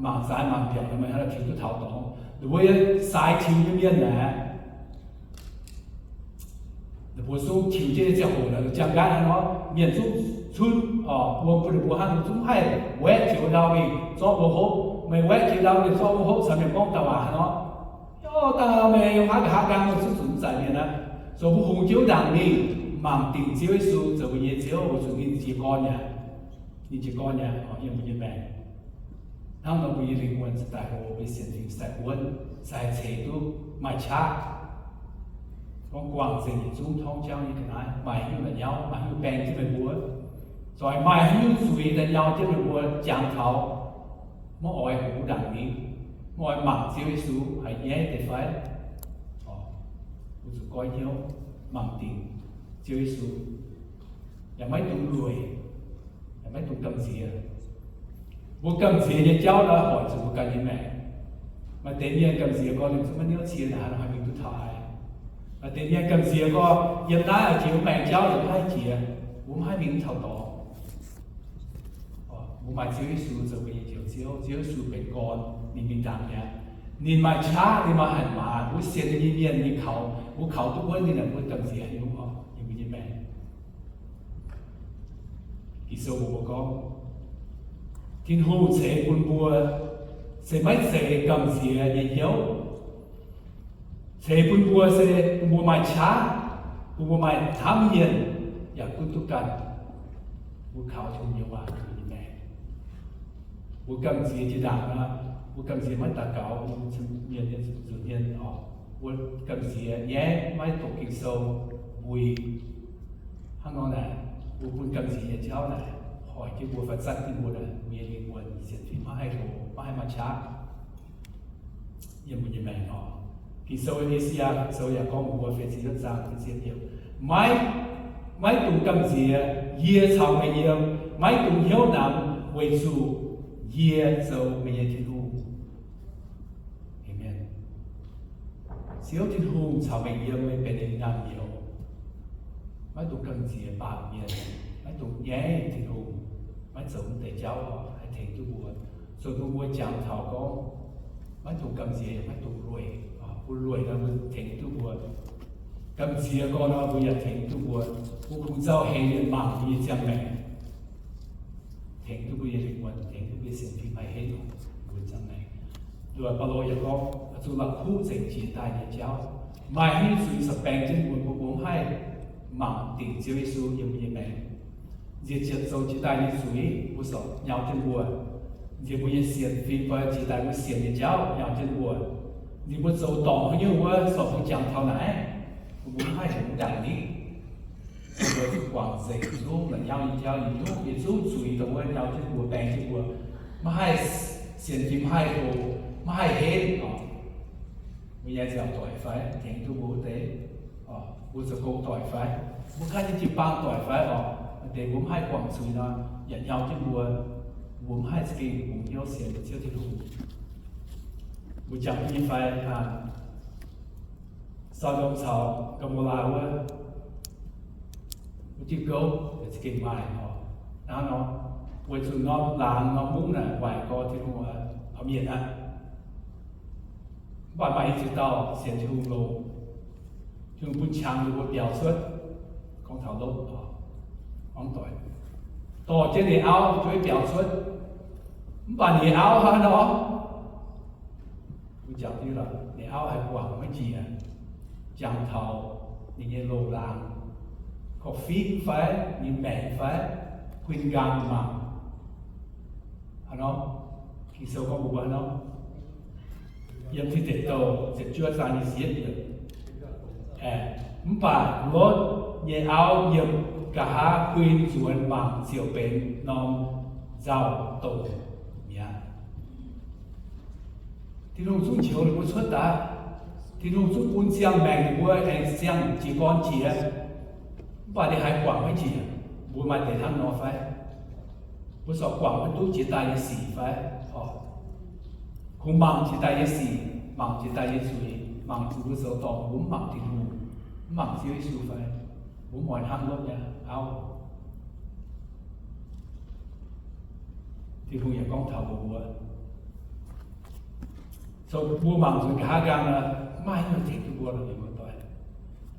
mangc zaaix mangc mbiaauc, meih haaix dauh tiux duqv taux dorngx? Ninh mbuo nyei saaix tiux nyei mienh naaic, ninh mbuo zungv tiux jienv nyei ziangh hoc naaic, jangx nqaatv hnangv nor, mienh zungv cunv, orqc, wuom bun ninh mbuo hnangv, ninh zungv haih waeqv joux ndau mingh zorqv wuom hopv. Meih waeqv joux ndau mingh zorqv wuom hopv caux mienh gorngv dauh waac hnangv nor, yaac dangh meih haaix nqaang meih zungv zuqc mv zaic mienh aqv. Zoux mbuo hungx jienv ndaangc mingh mangc dingc Ziouv Yesu zoux mbuo nyei Ziouv, weic zuqc ninh jiez gorn aqv. Ninh jiez gorn aqv, yiem mbuo nyei maengc. Hnangv nor mbuo nyei lingh wuonh cingx daaih hlo, mbuo nyei sienx fim cingx daaih buonv, cingx daaih ceix duqv maaih qaqv. Gorngv guangc nzengc yietc zungv torngv jauv nyei ga'naaiv, maaih haaix nyungc la'nyauv, maaih haaix nyungc baeng jienv meih mbuo, zoix maaih haaix nyungc zuiz daaih nyau jienv meih mbuo jangx taux, maiv oix hungx ndaangc mingh, maiv oix mangc Ziouv Yesu haiz nyaiv deix fai? Mbuo zuqc goiv hnyouv mangc dingc Ziouv Yesu, yaac maiv dungx lueic, yaac maiv dungx gamh nziex. Mbuo gamh nziex nyei jauv naaiv hoic zuqc mbuo ganh nyei maengc. Maaih deix mienh gamh nziex gorngv, ninh zungv maiv niouv cie naaic, haaix nor haih mingh duqv taux haaix? Maaih deix mienh gamh nziex gorngv, yiem naaiv jiex wuov maengc jauv yaac maiv haih jiex, mbuo maiv haih mingh taux dorngx. Mbuo maaih Ziouv Yesu zoux mbuo nyei Njoux Ziouv. Ziouv Yesu benx gorn, ninh mingh ndaangc mi'aqv. Ninh maaih qaqv, ninh maaih hatc maaz. Mbuo sienx ninh nyei mienh nyei kaux, mbuo kaux duqv wuonv ninh, mbuo gamh nziex haaix nyungc oc, yiem mbuo nyei maengc. Ging-Sou mbuox mbuo gorngv, Tin-Hungh ceix bun mbuo se maiv zeiz gamh nziex nyei hnyouv. Ceix bun mbuo se bun mbuo maaih qaqv, bun mbuo maaih hnamv mienh, yaac gunv duqv ganh mbuo kaux Tin-Hungh nyei waac nyei maengc. Mbuo gamh nziex jiex ndaangc nor, mbuo gamh nziex maiv daux gaux, mbuo mienh nyei nzunc hmien oc. Mbuo gamh nziex nyaiv, maiv doqc Ging-Sou, mbui. Hnangv nor naaic, mbuo bun gamh nziex nyei jauv naaic hoic jienv mbuo fai zatv jienv mbuo naaic, mbuo nyei lingh wuonh sienx fim maiv haih hlo, maiv haih maaih qaqv yiem mbuo nyei maengc oc. Ging-Sou, E^se^yaa Ging-Sou yaac gorngv mbuox mbuo, feix ziepc yietv zaang feix ziepc yietv, maiv, maiv dungx gamh nziex yie caux meih yiem, maiv dungx hnyouv namx, weic zuqc yie zoux meih nyei Tin-Hungh. Aamen. Ziouv Tin-Hungh caux meih yiem, meih benx ninh naamh nyouz. Maiv dungx gamh nziex baamh mienh, maiv dungx nyaiv Tin-Hungh, maiv zoux mv deix jauv haih tengx duqv mbuo. Zuqc mbuo mbuo jangx taux gorngv, maiv dungx gamh nziex, maiv dungx lueic. Mbuo lueic nor mbuo tengx duqv mbuo. Gamh nziex gorngv nor mbuo yaac tengx duqv mbuo. Mbuo kungx nzauh heix nyei mangc mbuo nyei ziangh maengc, tengx duqv mbuo nyei lingh wuonh, tengx duqv mbuo nyei sienx fim haih henv mbuo nyei ziangh maengc. Nduov Baulo yaac gorngv, zuqc la'kuqv nzengc jiex daaih nyei jauv. Maaih haaix nyungc zuiz corc baeng jienv mbuo, mbuo mbuo mv haih mangc dingc Ziouv Yesu yiem mbuo nyei maengc. Nziex ziepc zoux jiex daaih nyei zuiz, mbuo corc nyau jienv mbuo. Nziex mbuo nyei sienx fim fai jiex daaih mbuo sienx nyei jauv nyau jienv mbuo. Nziex mbuo zoux dorngc haaix nyungc wuov, corc mbuo jangx taux naaiv, mbuo mv haih heuc mv ndaangc ningv. Mbuo zuqc guangc nzengc zungv la'nyauv nyei jauv, yietc zungv yietc zungv zuiz dongh wuov nyau jienv mbuo, baeng jienv mbuo, maiv haih sienx fim, maiv haih hoqc, maiv haih henv oc. Mbuo nyei ziangh doic fai tengx duqv mbuo wuov deix, mbuo zoux gong doic fai, mbuo ganh nyei jiu-baang doic fai oc, deix mbuo mv haih guangc zuiz nor, yaac nyau jienv mbuo, mbuo mv haih za'gengh bungx hnyouv sienx Ziouv Tin-Hungh. Mbuo jangx duqv nyei fai, Saa^ndom caux Gaa^mo^laa wuov, wuov diuh gouv za'gengh maaih oc. Hnangv nor, weic zuqc norm laangz norm mungv naaic waaic gorx Tin-Hungh, aa, mienh aqv. Mv baac maaih i ziex dauh sienx Tin-Hungh longx, Tin-Hungh bun qangx ninh mbuo biaux cuotv. Gorngv taux Lotv, gorngv doic, dorh jienv ninh auv jueiv biaux cuotv. Mv baac ninh auv hnangv nor, mbuo jangx diuh lorqc, ninh auv haih guangc maiv njiec, jangx taux ninh nyei loz-laangz, korv-fiqv fai, ninh maengc fai, huin nqaang mangc. Hnangv nor, Ging-Sou gorngv mbuox mbuo hnangv nor, yiem Tin Deic Douh ziepc juov zaang nyei ziepc yietv yiemc, mv baac Lotv nyei auv yiem nqa'haav huin nzuonx mangc ziouc benx norm nzauh doz mi'aqv. Tin-Hungh zungv njoux ninh mbuo cuotv daaih. Tin-Hungh zungv bun ziangh maengc ninh mbuo aengx ziangh jiez gorn jiex. Mv baac ninh haiz guangc maiv njiec. Mbuo maaih deix hnangv nor fai? Mbuo corc guangc maiv duqv jiex daaih nyei sic fai? Oc, kungx mangc jiex daaih nyei sic, mangc jiex daaih nyei zuiz, mangc zuqc mbuo zoux dorngc, mbuo mv mangc Tin-Hungh, mv mangc Ziouv Yesu fai? Mbuo mv oix hnangv Lotv nyei auv. Tin-Hungh yaac gorngv taux mbuox mbuo, zoux mbuo mangc nzunc nqa'haav nqaang nor, maaih haaix nyungc tengx duqv mbuo lorqc, mienh muoz-doic.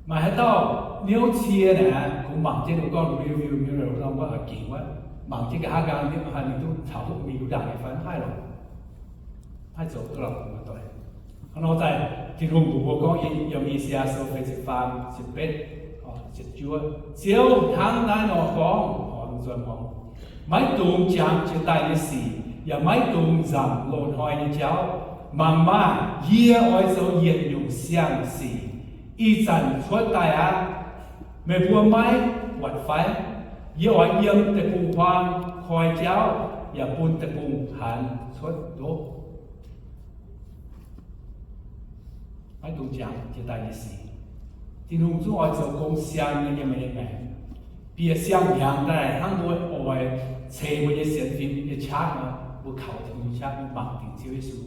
Maaih haaix dauh niouv cie naaic, kungx mangc jienv mbuo gorngv rearview mirror nor, mbuo oix gingx wuov, mangc jienv nqa'haav nqaang liemh haaix ninh duqv taux duqv mingh duqv ndaangc nyei fai? Mv haih lorqc. Mv haih zoux duqv lorqc, mienh muoz-doic. Hnangv nor daaih, Tin-Hungh mbuox mbuo gorngv yiem I^saa^yaa Sou feix ziepc faam, ziepc betv, ziepc juov, Ziouv hnangv naaiv nor gorngv, maiv dungx jangx jiex daaih nyei sic, yaac maiv dungx nzamc loz-hnoi nyei jauv. Mangc maah! Yie oix zoux yietc nyungc siang-sic, ih zanc cuotv daaih aqv. Meih mbuo maiv buatc fai? Yie oix yiem deic-bung-huaang koi jauv, yaac bun deic-bung-haanz cuotv ndoqv. Maiv dungx jangx jiex daaih nyei sic. Tin-Hungh zungv oix zoux gong siang nyei yiem meih nyei maengc. Bieqc siang-hnyangx daaih hnangv mbuo oix ceix mbuo nyei sienx fim nyei qaqv nor, mbuo kaux Tin-Hungh nyei qaqv, mbuo mangc dingc Ziouv Yesu.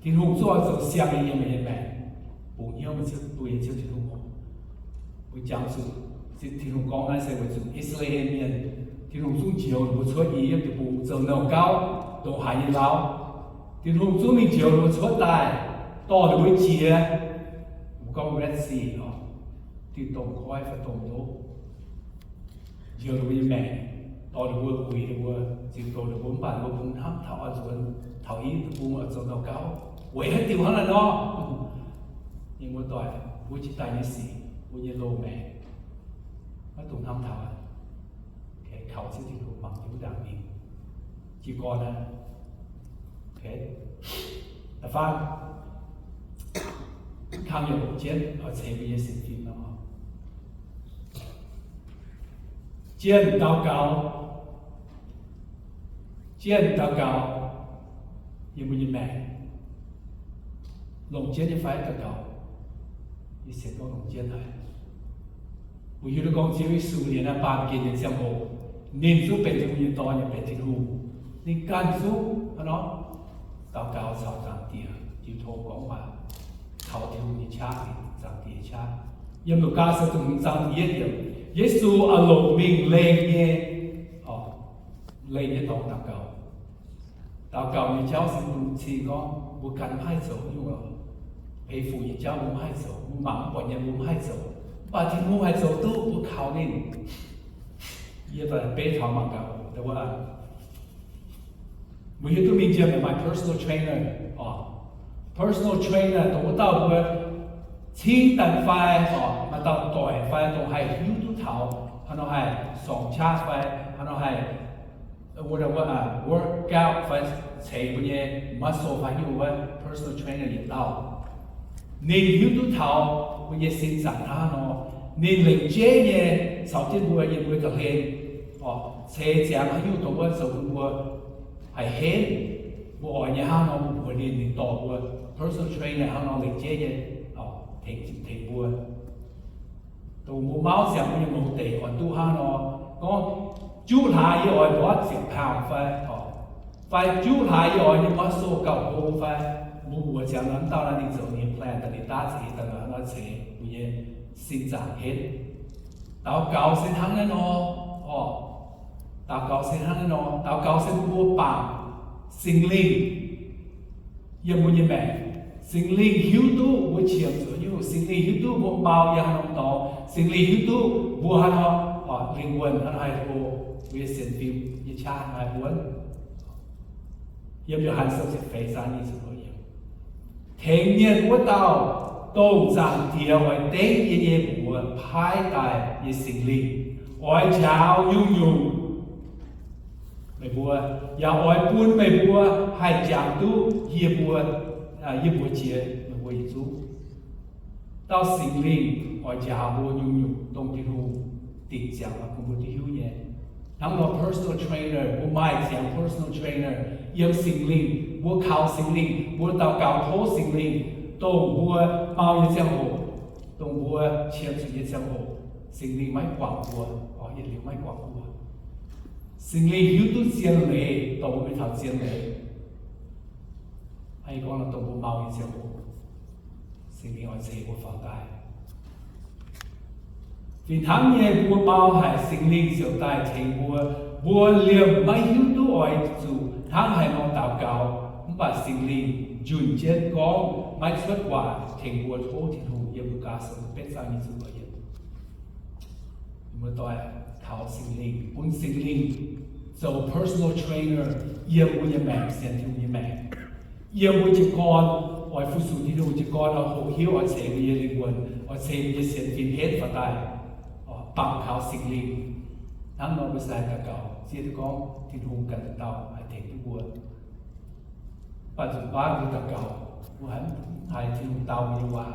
Tin-Hungh zungv oix zoux siang nyei yiem meih nyei maengc, bungx hnyouv meih Ziouv, mbuo nyei Ziouv Tin-Hungh oc. Mbuo jangx zuqc, Tin-Hungh gorngv naaiv se weic zuqc I^saa^laa^en Mienh, Tin-Hungh zungv njoux ninh mbuo cuotv Igipt deic-bung zoux nouh gauv, ndongc haaix nyei lauh. Tin-Hungh zungv mingh njoux ninh mbuo cuotv daaih, dorh ninh mbuo jiex, mbuo gorngv Red Sea oc, diuh domh koiv fai domh ndoqv, njoux ninh mbuo nyei maengc, dorh ninh mbuo, uix ninh mbuo, ziex doz ninh mbuo, mv baac ninh mbuo kungx hnamv taux oix nzuonx taux Igipt deic-bung oix zoux nouh gauv, weic haaix diuc hnangv naaiv nor? Mienh muoz-doic, mbuo jiex daaih nyei sic, mbuo nyei loz-maengc, maiv dungx hnamv taux aqv. Kaux Ziouv Tin-Hungh mangc jienv wuov ndaangc mingh. Jiez gorn aqv. Da'faam, kangv yaac longc jienv oix ceix mbuo nyei sienx fim nor. Jienh daux gaux. Jienh daux gaux yiem mbuo nyei maengc. Longc jienv nyei fai daux gaux? Yie sienx gorngv longc jienv haic. Mbuo hiuv duqv gorngv Ziouv Yesu liuz naaiv baamh gen nyei ziangh hoc, ninh zungv benx Tin-Hungh nyei Dorn yaac benx Tin-Hungh. Ninh ganh zungv hnangv nor daux gaux caux Zaangc Diex jiu tong gorngv waac, kaux Tin-Hungh nyei qaqv, Zaangc Diex nyei qaqv. Yiem Lugaa Sou ziepc hmz zaang ziepc yietv yiemc, Yesu oix longc mingh lengh nyei, lengh nyei dorngx daux gaux. Daux gaux nyei jauv se bun cing gorngv mbuo ganh maiv haih zoux nyungc, peix fuc nyei jauv mbuo maiv haih zoux, mbuo mangc mv buatc nyei mbuo maiv haih zoux, mv baac Tin-Hungh haih zoux duqv, mbuo kaux ninh. Yie beiv taux mangc gaax, mbuo hiuv duqv mingh jiem maaih personal trainer oc. Personal trainer dongh wuov dauh mbuo cingv daaih fai oc, maaih dauh doic fai dongh haih hiuv duqv taux haaix nor haih sorngc qaqv fai haaix nor haih workout fai ceix mbuo nyei muscle fai hiuv wuov personal trainer yietc dauh. Ninh hiuv duqv taux mbuo nyei sin zaangc hnangv haaix nor. Ninh lengc jeiv nyei caux jienv mbuo yiem mbuo ga'hlen oc, ceix ziangx haaix nyungc dongh wuov zoux bun mbuo haih henv. Mbuo oix nyei hnangv nor mbuo mbuox ninh, ninh dorh mbuo personal trainer hnangv nor lengc jeiv nyei tengx, tengx mbuo. Dongh mbuo mauv ziangx mbuo nyei mouz deic oix duqv hnangv nor, gorngv juqv hlaax yie oix ndortv ziepc pound fai, fai juqv hlaax yie oix nyei muscle gauh hlo fai, mbuo mbuox ziangx nor, mv dauh naaiv ninh zoux ninh nyei plan daaih, ninh daav za'eix daaih nor ceix mbuo nyei sin zaangc henv. Daux gaux se hnangv naaiv nor oc. Daux gaux se hnangv naaiv nor. Daux gaux se bun mbuo bangc Singx Lingh yiem mbuo nyei maengc. Singx Lingh hiuv duqv mbuo qiemx zuqc nyungc. Singx Lingh hiuv duqv mbuo mau yiem haaix norm dorngx. Singx Lingh hiuv duqv mbuo haaix nor, lingh wuonh haaix nor haih hlo, mbuo nyei sienx fim nyei qaqv haaix nor haih wuonv. Yiem Yo^han Sou ziepc feix zaang nyic ziepc luoqc yiemc, tengx mienh wuov dauh, dongh Zaangc Diex oix dengv yie nyei mbuox paaiv daaih nyei Singx Lingh, oix njaaux nyungc-nyungc meih mbuo, yaac oix bun meih mbuo haih jangx duqv yie mbuo, yie mbuox jiex meih mbuo yietc zungv. Dauh Singx Lingh oix njaaux mbuo nyungc-nyungc dongh Tin-Hungh dingc ziangx bun mbuo duqv hiuv nyei. Hnangv nor personal trainer, mbuo maaih ziangx personal trainer yiem Singx Lingh. Mbuo kaux Singx Lingh, mbuo daux gaux tov Singx Lingh, dongh mbuo mau nyei ziangh hoc, dongh mbuo qiemx zuqc nyei ziangh hoc, Singx Lingh maiv guangc mbuo, yietc liuz maiv guangc mbuo. Singx Lingh hiuv duqv zien leiz, dongh mbuo mingh taux zien leiz, gorngv dongh mbuo mau nyei ziangh hoc, Singx Lingh oix ceix mbuo faaux daaih. Fih hnangv nyei, mbuo mau haic, Singx Lingh ziouc daaih tengx mbuo. Mbuo liemh maiv hiuv duqv oix zuqc hnangv haaix nor daux gaux, mv baac Singx Lingh njunh jienv gorngv maiv cuotv waac tengx mbuo tov Tin-Hungh. Yiem Lugaa Sou betv zaang nyic ziepc luoqc yiemc, mbuo doic taux Singx Lingh, bun Singx Lingh zoux personal trainer yiem mbuo nyei maengc, sienx Tin-Hungh nyei maengc. Yiem mbuo jiez gorn oix fu-sux Tin-Hungh, jiez gorn oix hoqc hiuv, oix ceix mbuo nyei lingh wuonh, oix ceix mbuo nyei sienx fim henv faaux daaih, bangc kaux Singx Lingh. Hnangv nor mbuo se haih daux gaux, zieqv duqv gorngv Tin-Hungh ganh dauh haih tengx duqv mbuo. Mv baac nzunc baav mbuo daux gaux, mbuo haiz mv haiz Tin-Hungh dau mbuo nyei waac,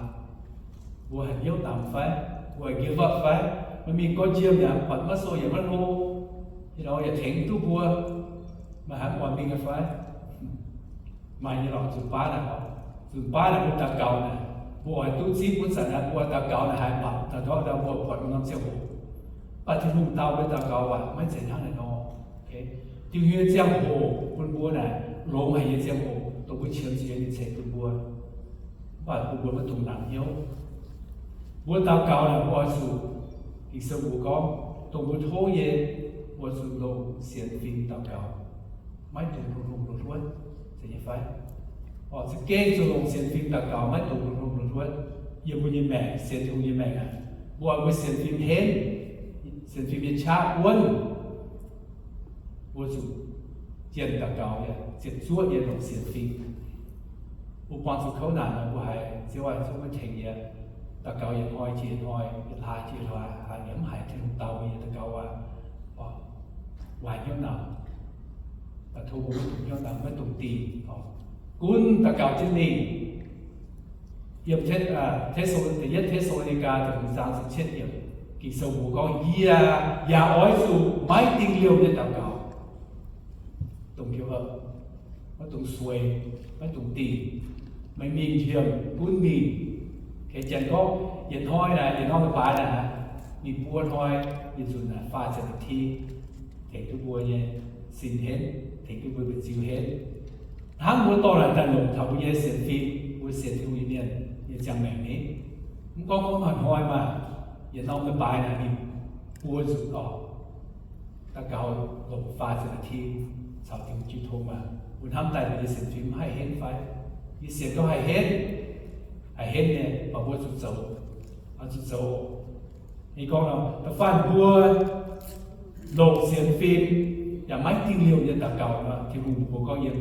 mbuo haiz hnyouv namx fai, mbuo haiz give up fai, maiv mingh gorngv jiem yaac buatc maiv sou yaac maiv hlo, yietc norm yaac tengx duqv mbuo, maaih haaix oix mingh fai? Maaih nyei lorqc. Nzunc baav naaic, nzunc baav naaic mbuo daux gaux naaic, mbuo oix duqv zipv wuov zanc naaic, mbuo daux gaux naaic haiz mangc daaih ndortv ndau mbuo buatc norm ziangh hoc. Mv baac Tin-Hungh dau mbuo daux gaux waac maiv zeiz hnangv naaic nor. Tin-Hungh nyei ziangh hoc bun mbuo naaic longx haic nyei ziangh hoc, dongh mbuo qiemx zuqc nyei ninh ceix bun mbuo. Mv baac bun mbuo maiv dungx nangx hnyouv. Mbuo daux gaux naaic mbuo oix zuqc, Ging-Sou mbuox gorngv, dongh mbuo tov nyei, mbuo zuqc longc sienx fim daux gaux, maiv dungx lungh lungh hluotv, zeiz nyei fai? Oc, za'gengh zuqc longc sienx fim daux gaux, maiv dungx lungh lungh hluotv. Yiem mbuo nyei maengc, sienx Tin-Hungh nyei maengc aqv, mbuo oix mbuo sienx fim henv, sienx fim nyei qaqv wuonv, mbuo zuqc jienh daux gaux, ziepc zuoqv nyei longc sienx fim. Mbuo buangh zuqc kouv naanc nor, mbuo haiz Ziouv aac, Ziouv maiv tengx yie. Daux gaux yietc hnoi jiex hnoi, yietc hlaax jiex hlaax, haiz yaac mv haiz Tin-Hungh dau yie daux gaux aac, waaic hnyouv namx. Tov mbuo maiv dungx hnyouv namx, maiv dungx dingh. Gunv daux gaux jienv mingh. Yiem Te^, Te^so, da'yietv Te^so^lo^ni^gaa ziepc hmz zaang ziepc cietv yiemc, Ging-Sou mbuox gorngv, yie yaac oix zuqc maiv dingh liouh nyei daux gaux. Dongh hnyouv, maiv dungx sueix, maiv dungx dingh, meih mingh njiemc gunv mingh. Janx gorngv yietc hnoi naaic, yietc norm leiz-baaix naaic, ninh buo hnoi, yietc nzunc naaic faah ziepc naaiv ti, tengx duqv mbuo nyei sin henv, tengx duqv mbuo nyei ziux henv. Hnangv mbuo dorh naaic daaih longc taux mbuo nyei sienx fim, mbuo sienx Tin-Hungh nyei mienh nyei ziangh maengc ni. Mv gorngv gorngv hnoi-hnoi maah, yietc norm leiz-baaix naaic ninh buo nzunc oc, daux gaux longc faah ziepc naaiv ti caux Tin-Hungh jiu tong maah. Mbuo hnamv daaih ninh nyei sienx fim haih henv fai? Yie sienx gorngv haih henv, haih henv nyei, mv baac mbuo zuqc zoux, zuqc zoux. Yie gorngv nor, da'faanh mbuo longc sienx fim yaac maiv dingh liouh nyei daux gaux nor, Tin-Hungh mbuox gorngv yiem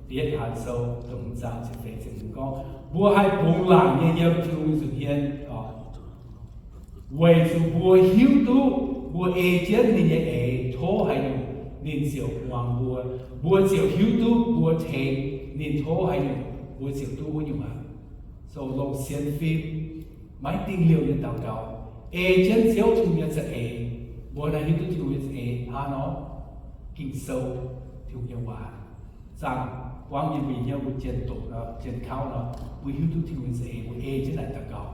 Da'yietv Yohan Sou da'hmz zaang ziepc feix ziepc hmz gorngv, mbuo haih bungx laangc nyei yiem Tin-Hungh nza'hmien, weic zuqc mbuo hiuv duqv mbuo ei jienv ninh nyei eix tov haaix nyungc, ninh ziouc muangx mbuo. Mbuo ziouc hiuv duqv mbuo tengx ninh tov haaix nyungc, mbuo ziouc duqv wuov nyungc aqv. So longc sienx fim maiv dingh liouh nyei daux gaux, ei jienv Ziouv Tin-Hungh nyei za'eix. Mbuo naaiv hiuv duqv Tin-Hungh nyei za'eix hnangv nor, Ging-Sou, Tin-Hungh nyei waac, zaangh buangv yiem mbuo nyei hnyouv, mbuo jien doqc nor, jien kauv nor, mbuo hiuv duqv Tin-Hungh nyei za'eix, mbuo ei jienv naaic daux gaux.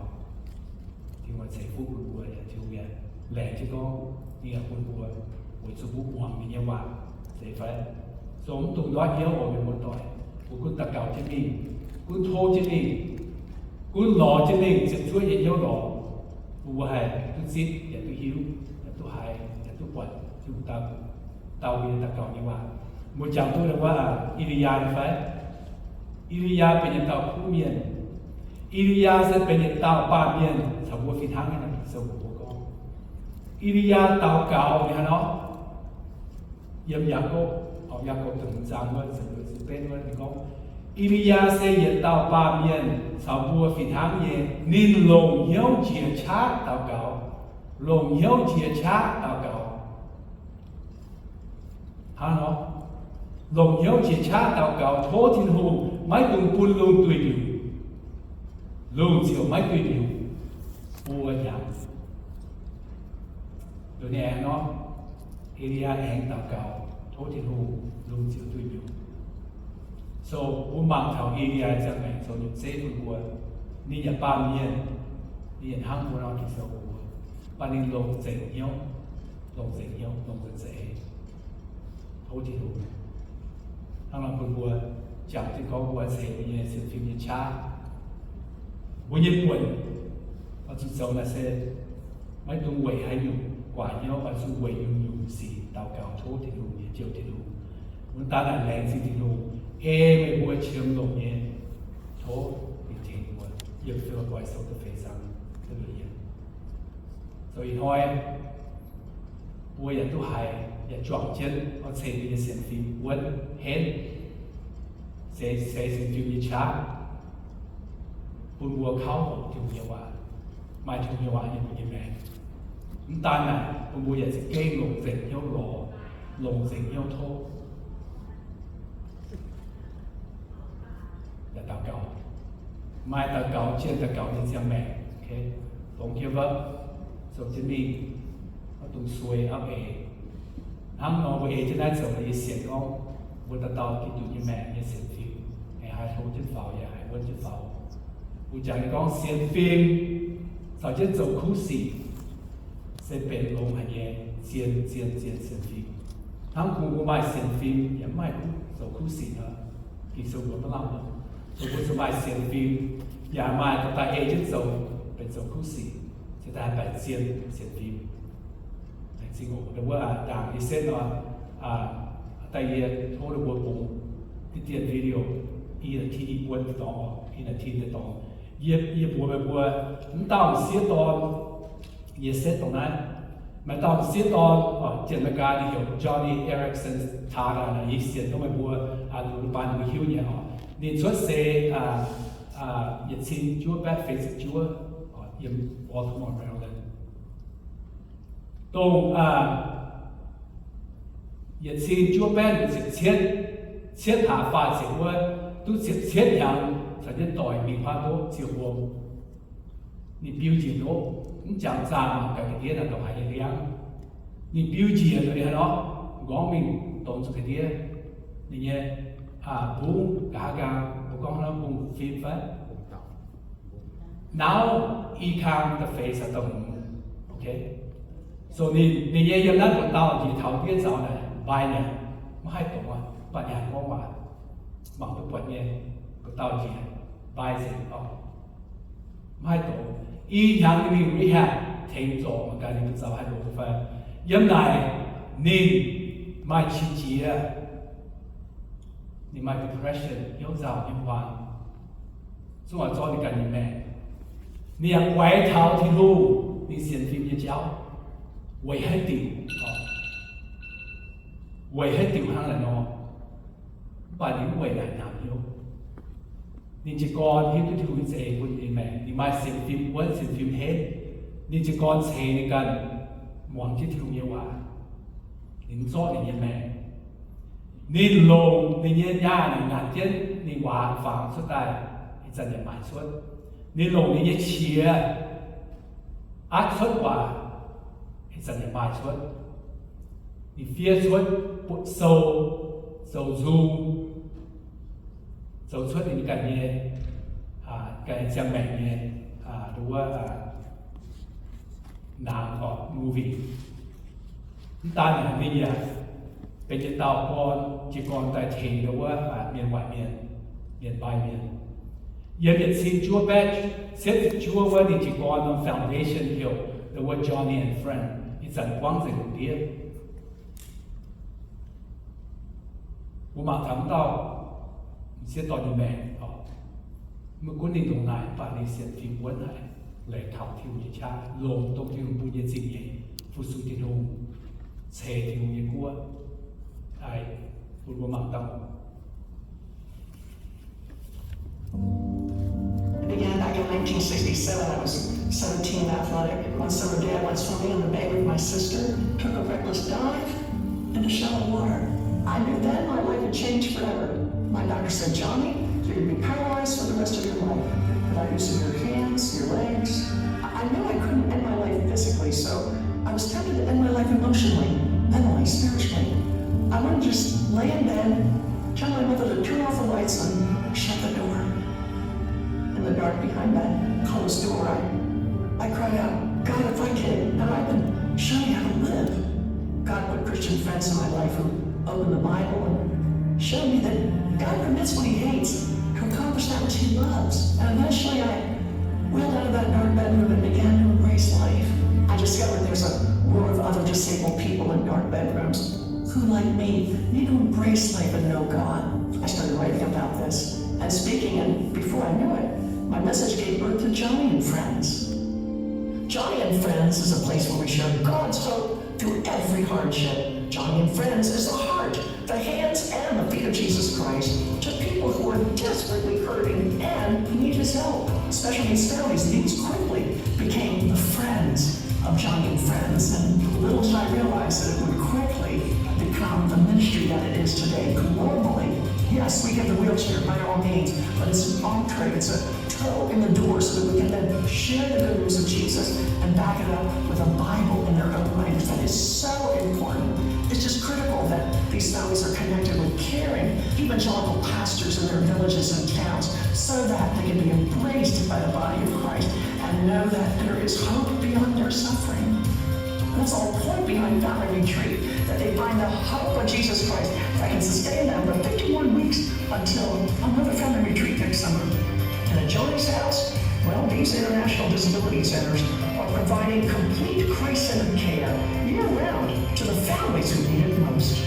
Tin-Hungh ceix fuqv bun mbuo, Tin-Hungh yaac laengz jienv gorngv ninh yaac bun mbuo, weic zuqc mbuo muangx ninh nyei waac, zeiz fai? So mv dungx ndoiv hnyouv oc, mienh muoz-doic. Mbuo gunv daux gaux jienv mingh, gunv tov jienv mingh, gunv lorz jienv mingh, ziepc zuoqv nyei hnyouv lorz, bun mbuo haih duqv zipv, yaac duqv hiuv, yaac duqv haiz, yaac duqv buatc Tin-Hungh dau, dau mbuo nyei daux gaux nyei waac. Mbuo jangx duqv wuov E^li^yaa nyei fai? E^li^yaa benx yietc dauh kuv mienh. E^li^yaa se benx yietc dauh baamh mienh caux mbuo fih hnangv nyei, Ging-Sou mbuox mbuo gorngv E^li^yaa daux gaux ninh hnangv nor, yiem Yaakopv, Yaakopv da'hmz zaang wuov ziepc luoqc ziepc betv wuov ninh gorngv, E^li^yaa se yietc dauh baamh mienh caux mbuo fih hnangv nyei. Ninh longc hnyouv njiec qaqv daux gaux, longc hnyouv njiec qaqv daux gaux. Hnangv nor, longc hnyouv njiec qaqv daux gaux tov Tin-Hungh maiv dungx bun lungh duih nyungc, lungh ziouc maiv duih nyungc buo hnyangx. Liuz ninh aengx nor, E^li^yaa aengx daux gaux tov Tin-Hungh, lungh ziouc duih nyungc. So mbuo mangc taux E^li^yaa ziangh maengc zoux nyungc zeiv bun mbuo. Ninh yaac baamh mienh, ninh yaac hnangv mbuo nor, Ging-Sou mbuox mbuo, mv baac ninh longc nzengc hnyouv, longc nzengc hnyouv, longc nzengc za'eix tov Tin-Hungh. Hnangv nor bun mbuo jangx jienv gorngv mbuo ceix mbuo nyei sienx fim nyei qaqv, mbuo nyei buonc, oix zuqc zoux naaic se maiv dungx weic haaix nyungc guaax hnyouv, oix zuqc weic nyungc-nyungc sic daux gaux tov Tin-Hungh, nyei jouh Tin-Hungh. Mv daan naaic laengz zingh Tin-Hungh ei meih mbuo qiemx longc nyei, tov ninh tengx mbuo. Yiem Fi^lipv^poi Sou da'feix zaang da'luoqc yiemc. So ih hnoi mbuo yaac duqv haiz yaac juangc jienv oix ceix mbuo nyei sienx fim wuonv henv, ceix, ceix sienx fim nyei qaqv, bun mbuo kauv hoqc Tin-Hungh nyei waac, maaih Tin-Hungh nyei waac yiem mbuo nyei maengc. Mv daan naaic, bun mbuo yaac za'gengh longc nzengc hnyouv lorz, longc nzengc hnyouv tov, yaac daux gaux. Maaih daux gaux, jienh daux gaux nyei ziangh maengc. Don't give up. Zoux jienv mingh. Maiv dungx suei auv eix. Hnangv nor mbuo ei jienv naaiv zoux, yie sienx gorngv mbuo dauh dauh Giduc nyei maengc nyei sienx fim, aengx haih hlo jienv faaux, yaac haih wuonv jienv faaux. Mbuo jangx nyei gorngv sienx fim caux jienv zoux kuv sic se benx longx haic nyei zien, zien, zien sienx fim. Hnangv kungx mbuo maaih sienx fim yaac mv maaih kuv, zoux kuv sic nor, Ging-Sou mbuox maiv lamh nor. Dongh mbuo zuqc maaih sienx fim, yaac maaih daaih ei jienv zoux, benx zoux kuv sic, se daaih haih baengc zien sienx fim. Laengz zingh oc. Ninh mbuo ndaangc yie setv nor, daaih yie tov ninh mbuo bungx diqv dien video, i naaic tin i buonc deix dorngx, i naaic tin deix dorngx. Yie, yie mbuox meih mbuo, mv dauh m'sieqv dorn, yie setv dongh naaiv. Maaih dauh m'sieqv dorn, jienh America ninh heuc Joni Eareckson Tada, yie sienx gorngv meih mbuo duqv baan mbuo hiuv nyei oc. Ninh cuotv seix yietc cin juov baeqv feix ziepc juov, yiem Baltimore, Maryland. Dongh yietc cin juov baeqv ziepc cietv, cietv hlaax faah ziepc wuov, duqv ziepc cietv hnyangx caux jienv doic mingh huaav ndoqv ziouc wuom. Ninh biu njiec ndoqv, mv jangx zaah mangc gaax ga'ndiev naaic ndongc haaix nyei liangv. Ninh biu njiec nor, ninh hnangv nor m'nqorngv mingh dongz zuqc ga'ndiev. Ninh nyei mbungv nqa'haav nqaang, mbuo gorngv hnangv mbungv fim fai? Nauv i kang da'feix caux da'hmz. So ninh, ninh nyei yiem naaiv buoz-dauh njiec taux ndiev zaux naaic mbai mi'aqv, maiv haih dongz aqv, mv baac ninh haih gorngv waac, mangc duqv buatc nyei. Buoz-dauh njiec mbai nzengc orqc, maiv haih dongz. I hnyangx ninh mingh rehab tengx zorc mangc gaax ninh duqv zaux haih longx fai. Yiem naaic ninh maaih qiex jiez, Ninh maaih depression, hnyouv nzauh, hnyouv hmuangx, zungv oix zorqv ninh ganh nyei maengc. Ninh yaac guaix taux Tin-Hungh, ninh sienx fim nyei jauv, weic haaix diuc, weic haaix diuc hnangv naaiv nor. Mv baac ninh mv weic naaic nyaanh hnyouv. Ninh jiez gorn hiuv duqv Tin-Hungh nyei za'eix bun ninh nyei maengc. Ninh maaih sienx fim wuonv, sienx fim henv. Ninh jiez gorn ceix ninh ganh muangx jienv Tin-Hungh nyei waac. Ninh mv zorqv ninh nyei maengc. Ninh longc ninh nyei nyaanh naaic nyanc jienv ninh waac fangx cuotv daaih, ih zanc yaac maaih cuotv. Ninh longc ninh nyei qiex atv cuotv waac, ih zanc yaac maaih cuotv. Ninh fiev cuotv butv sou, zoux nzung, zoux cuotv ninh ganh nyei, ganh nyei ziangh maengc nyei, nduov, naang orqc, movie. Mv daan naaic, ninh yaac benx yietc dauh gorn, jiez gorn daaih tengx nduov, mienh waaic mienh, mienh mbai mienh. Yiem yietc cin juov batch, cietv ziepc juov wuov, ninh jiez gorn norm foundation heuc The Word Johnny and Friend, ih zanc buangv nzengc lungh ndiev. Mbuo mangc taux wuov dauh m'sieqv dorn nyei maengc, maiv gunv ninh ndongc naaic, mv baac ninh sienx fim wuonv haic, leiz taux Tin-Hungh nyei qaqv, longc dongh Tin-Hungh bun nyei zingh nyeic fu-sux Tin-Hungh, ceix Tin-Hungh nyei guoqv. Bun mbuo mangc dauh. It began back in nineteen sixty-seven. I was seventeen and athletic. One summer day, I went swimming in the bay with my sister, took a reckless dive into shallow water. I knew then my life had changed forever. My doctor said, "Johnny, you're gonna be paralyzed for the rest of your life. Without using your hands, your legs." I I knew I couldn't end my life physically, so I was tempted to end my life emotionally, mentally, spiritually. I wanted to just lay in bed, tell my mother to turn off the lights and shut the door. In the dark behind that closed door, I, I cried out, "God, if I can, if I can show me how to live." God put Christian friends in my life who opened the Bible and showed me that God permits what he hates to accomplish that which he loves. And eventually I wheeled out of that dark bedroom and began to embrace life. I discovered there's a world of other disabled people in dark bedrooms who, like me, need to embrace life and know God. I started writing about this and speaking, and before I knew it, my message gave birth to Johnny and Friends. Johnny and Friends is a place where we share God's hope through every hardship. Johnny and Friends is the heart, the hands, and the feet of Jesus Christ to people who are desperately hurting and need his help. Special needs families, these quickly became the friends of Johnny and Friends, and little did I realize that it would quickly become the ministry that it is today globally. Yes, we give the wheelchair by all means, but it's an entree, it's a toe in the door so that we can then share the good news of Jesus and back it up with a Bible in their own language. That is so important. It's just critical that these families are connected with caring evangelical pastors in their villages and towns so that they can be embraced by the body of Christ and know that there is hope beyond their suffering. That's the whole point behind Family Retreat, that they find the hope of Jesus Christ that can sustain them for fifty-one weeks until another family retreat next summer. And at Johnny's house, well, these international disability centers are providing complete Christ-centered care year-round to the families who need it most.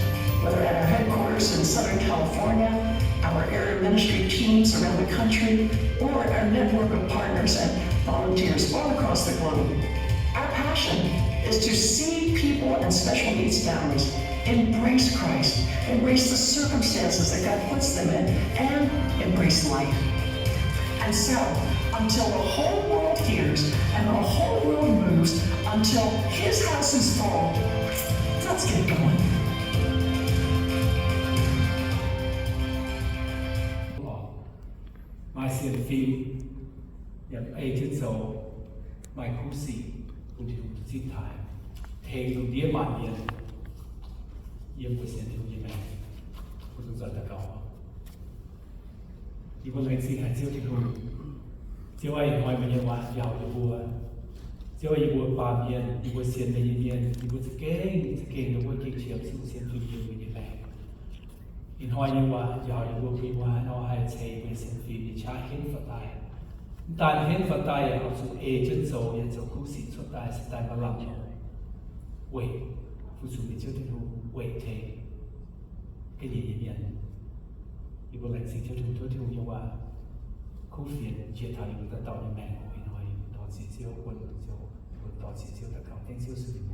Whether at our headquarters in Southern California, our area ministry teams around the country, or our network of partners and volunteers all across the globe, our passion is to see people and special needs families embrace Christ, embrace the circumstances that God puts them in, and embrace life. And so, until the whole world hears and the whole world moves, until his houses fall, let's get going. Maaih sienx fim, yaac ei jienv zoux, maaih kuv sic bun Tin-Hungh duqv zipv taaih, tengx lungh ndiev maanc mienh yiem mbuo sienx Tin-Hungh nyei maengc. Mbuo zuqc zoux daux gaux. Yie mbuo laengz zingh haic Ziouv Tin-Hungh. Ziouv aac, ih hnoi meih nyei waac njaaux yie mbuo. Ziouv aac, yie mbuo baamh mienh, yie mbuo sienx meih nyei mienh, yie mbuo za'gengh, za'gengh dongh wuov ging qiemx sienx fim yiem meih nyei maengc. Ih hnoi nyei waac njaaux yie mbuo, bun yie mbuo haaix nor haih ceix meih sienx fim nyei qaqv henv faaux daaih. Mv daan henv faaux daaih yaac oix zuqc ei jienv zoux, yaac zoux kuv sic cuotv daaih, se daaih maaih lamh longc weic fu-sux meih Ziouv Tin-Hungh, weic tengx ga'nyiec nyei mienh. Yie mbuo laengz zingh Ziouv Tin-Hungh, tov Tin-Hungh nyei waac kuv fienx jiex taux yie mbuo dauh dauh nyei maengc. Ih hnoi yie mbuo dorh ziex Ziouv, buonc Ziouv, mbuo dorh ziex Ziouv daux gaux, tengx Ziouv Singx Lingh.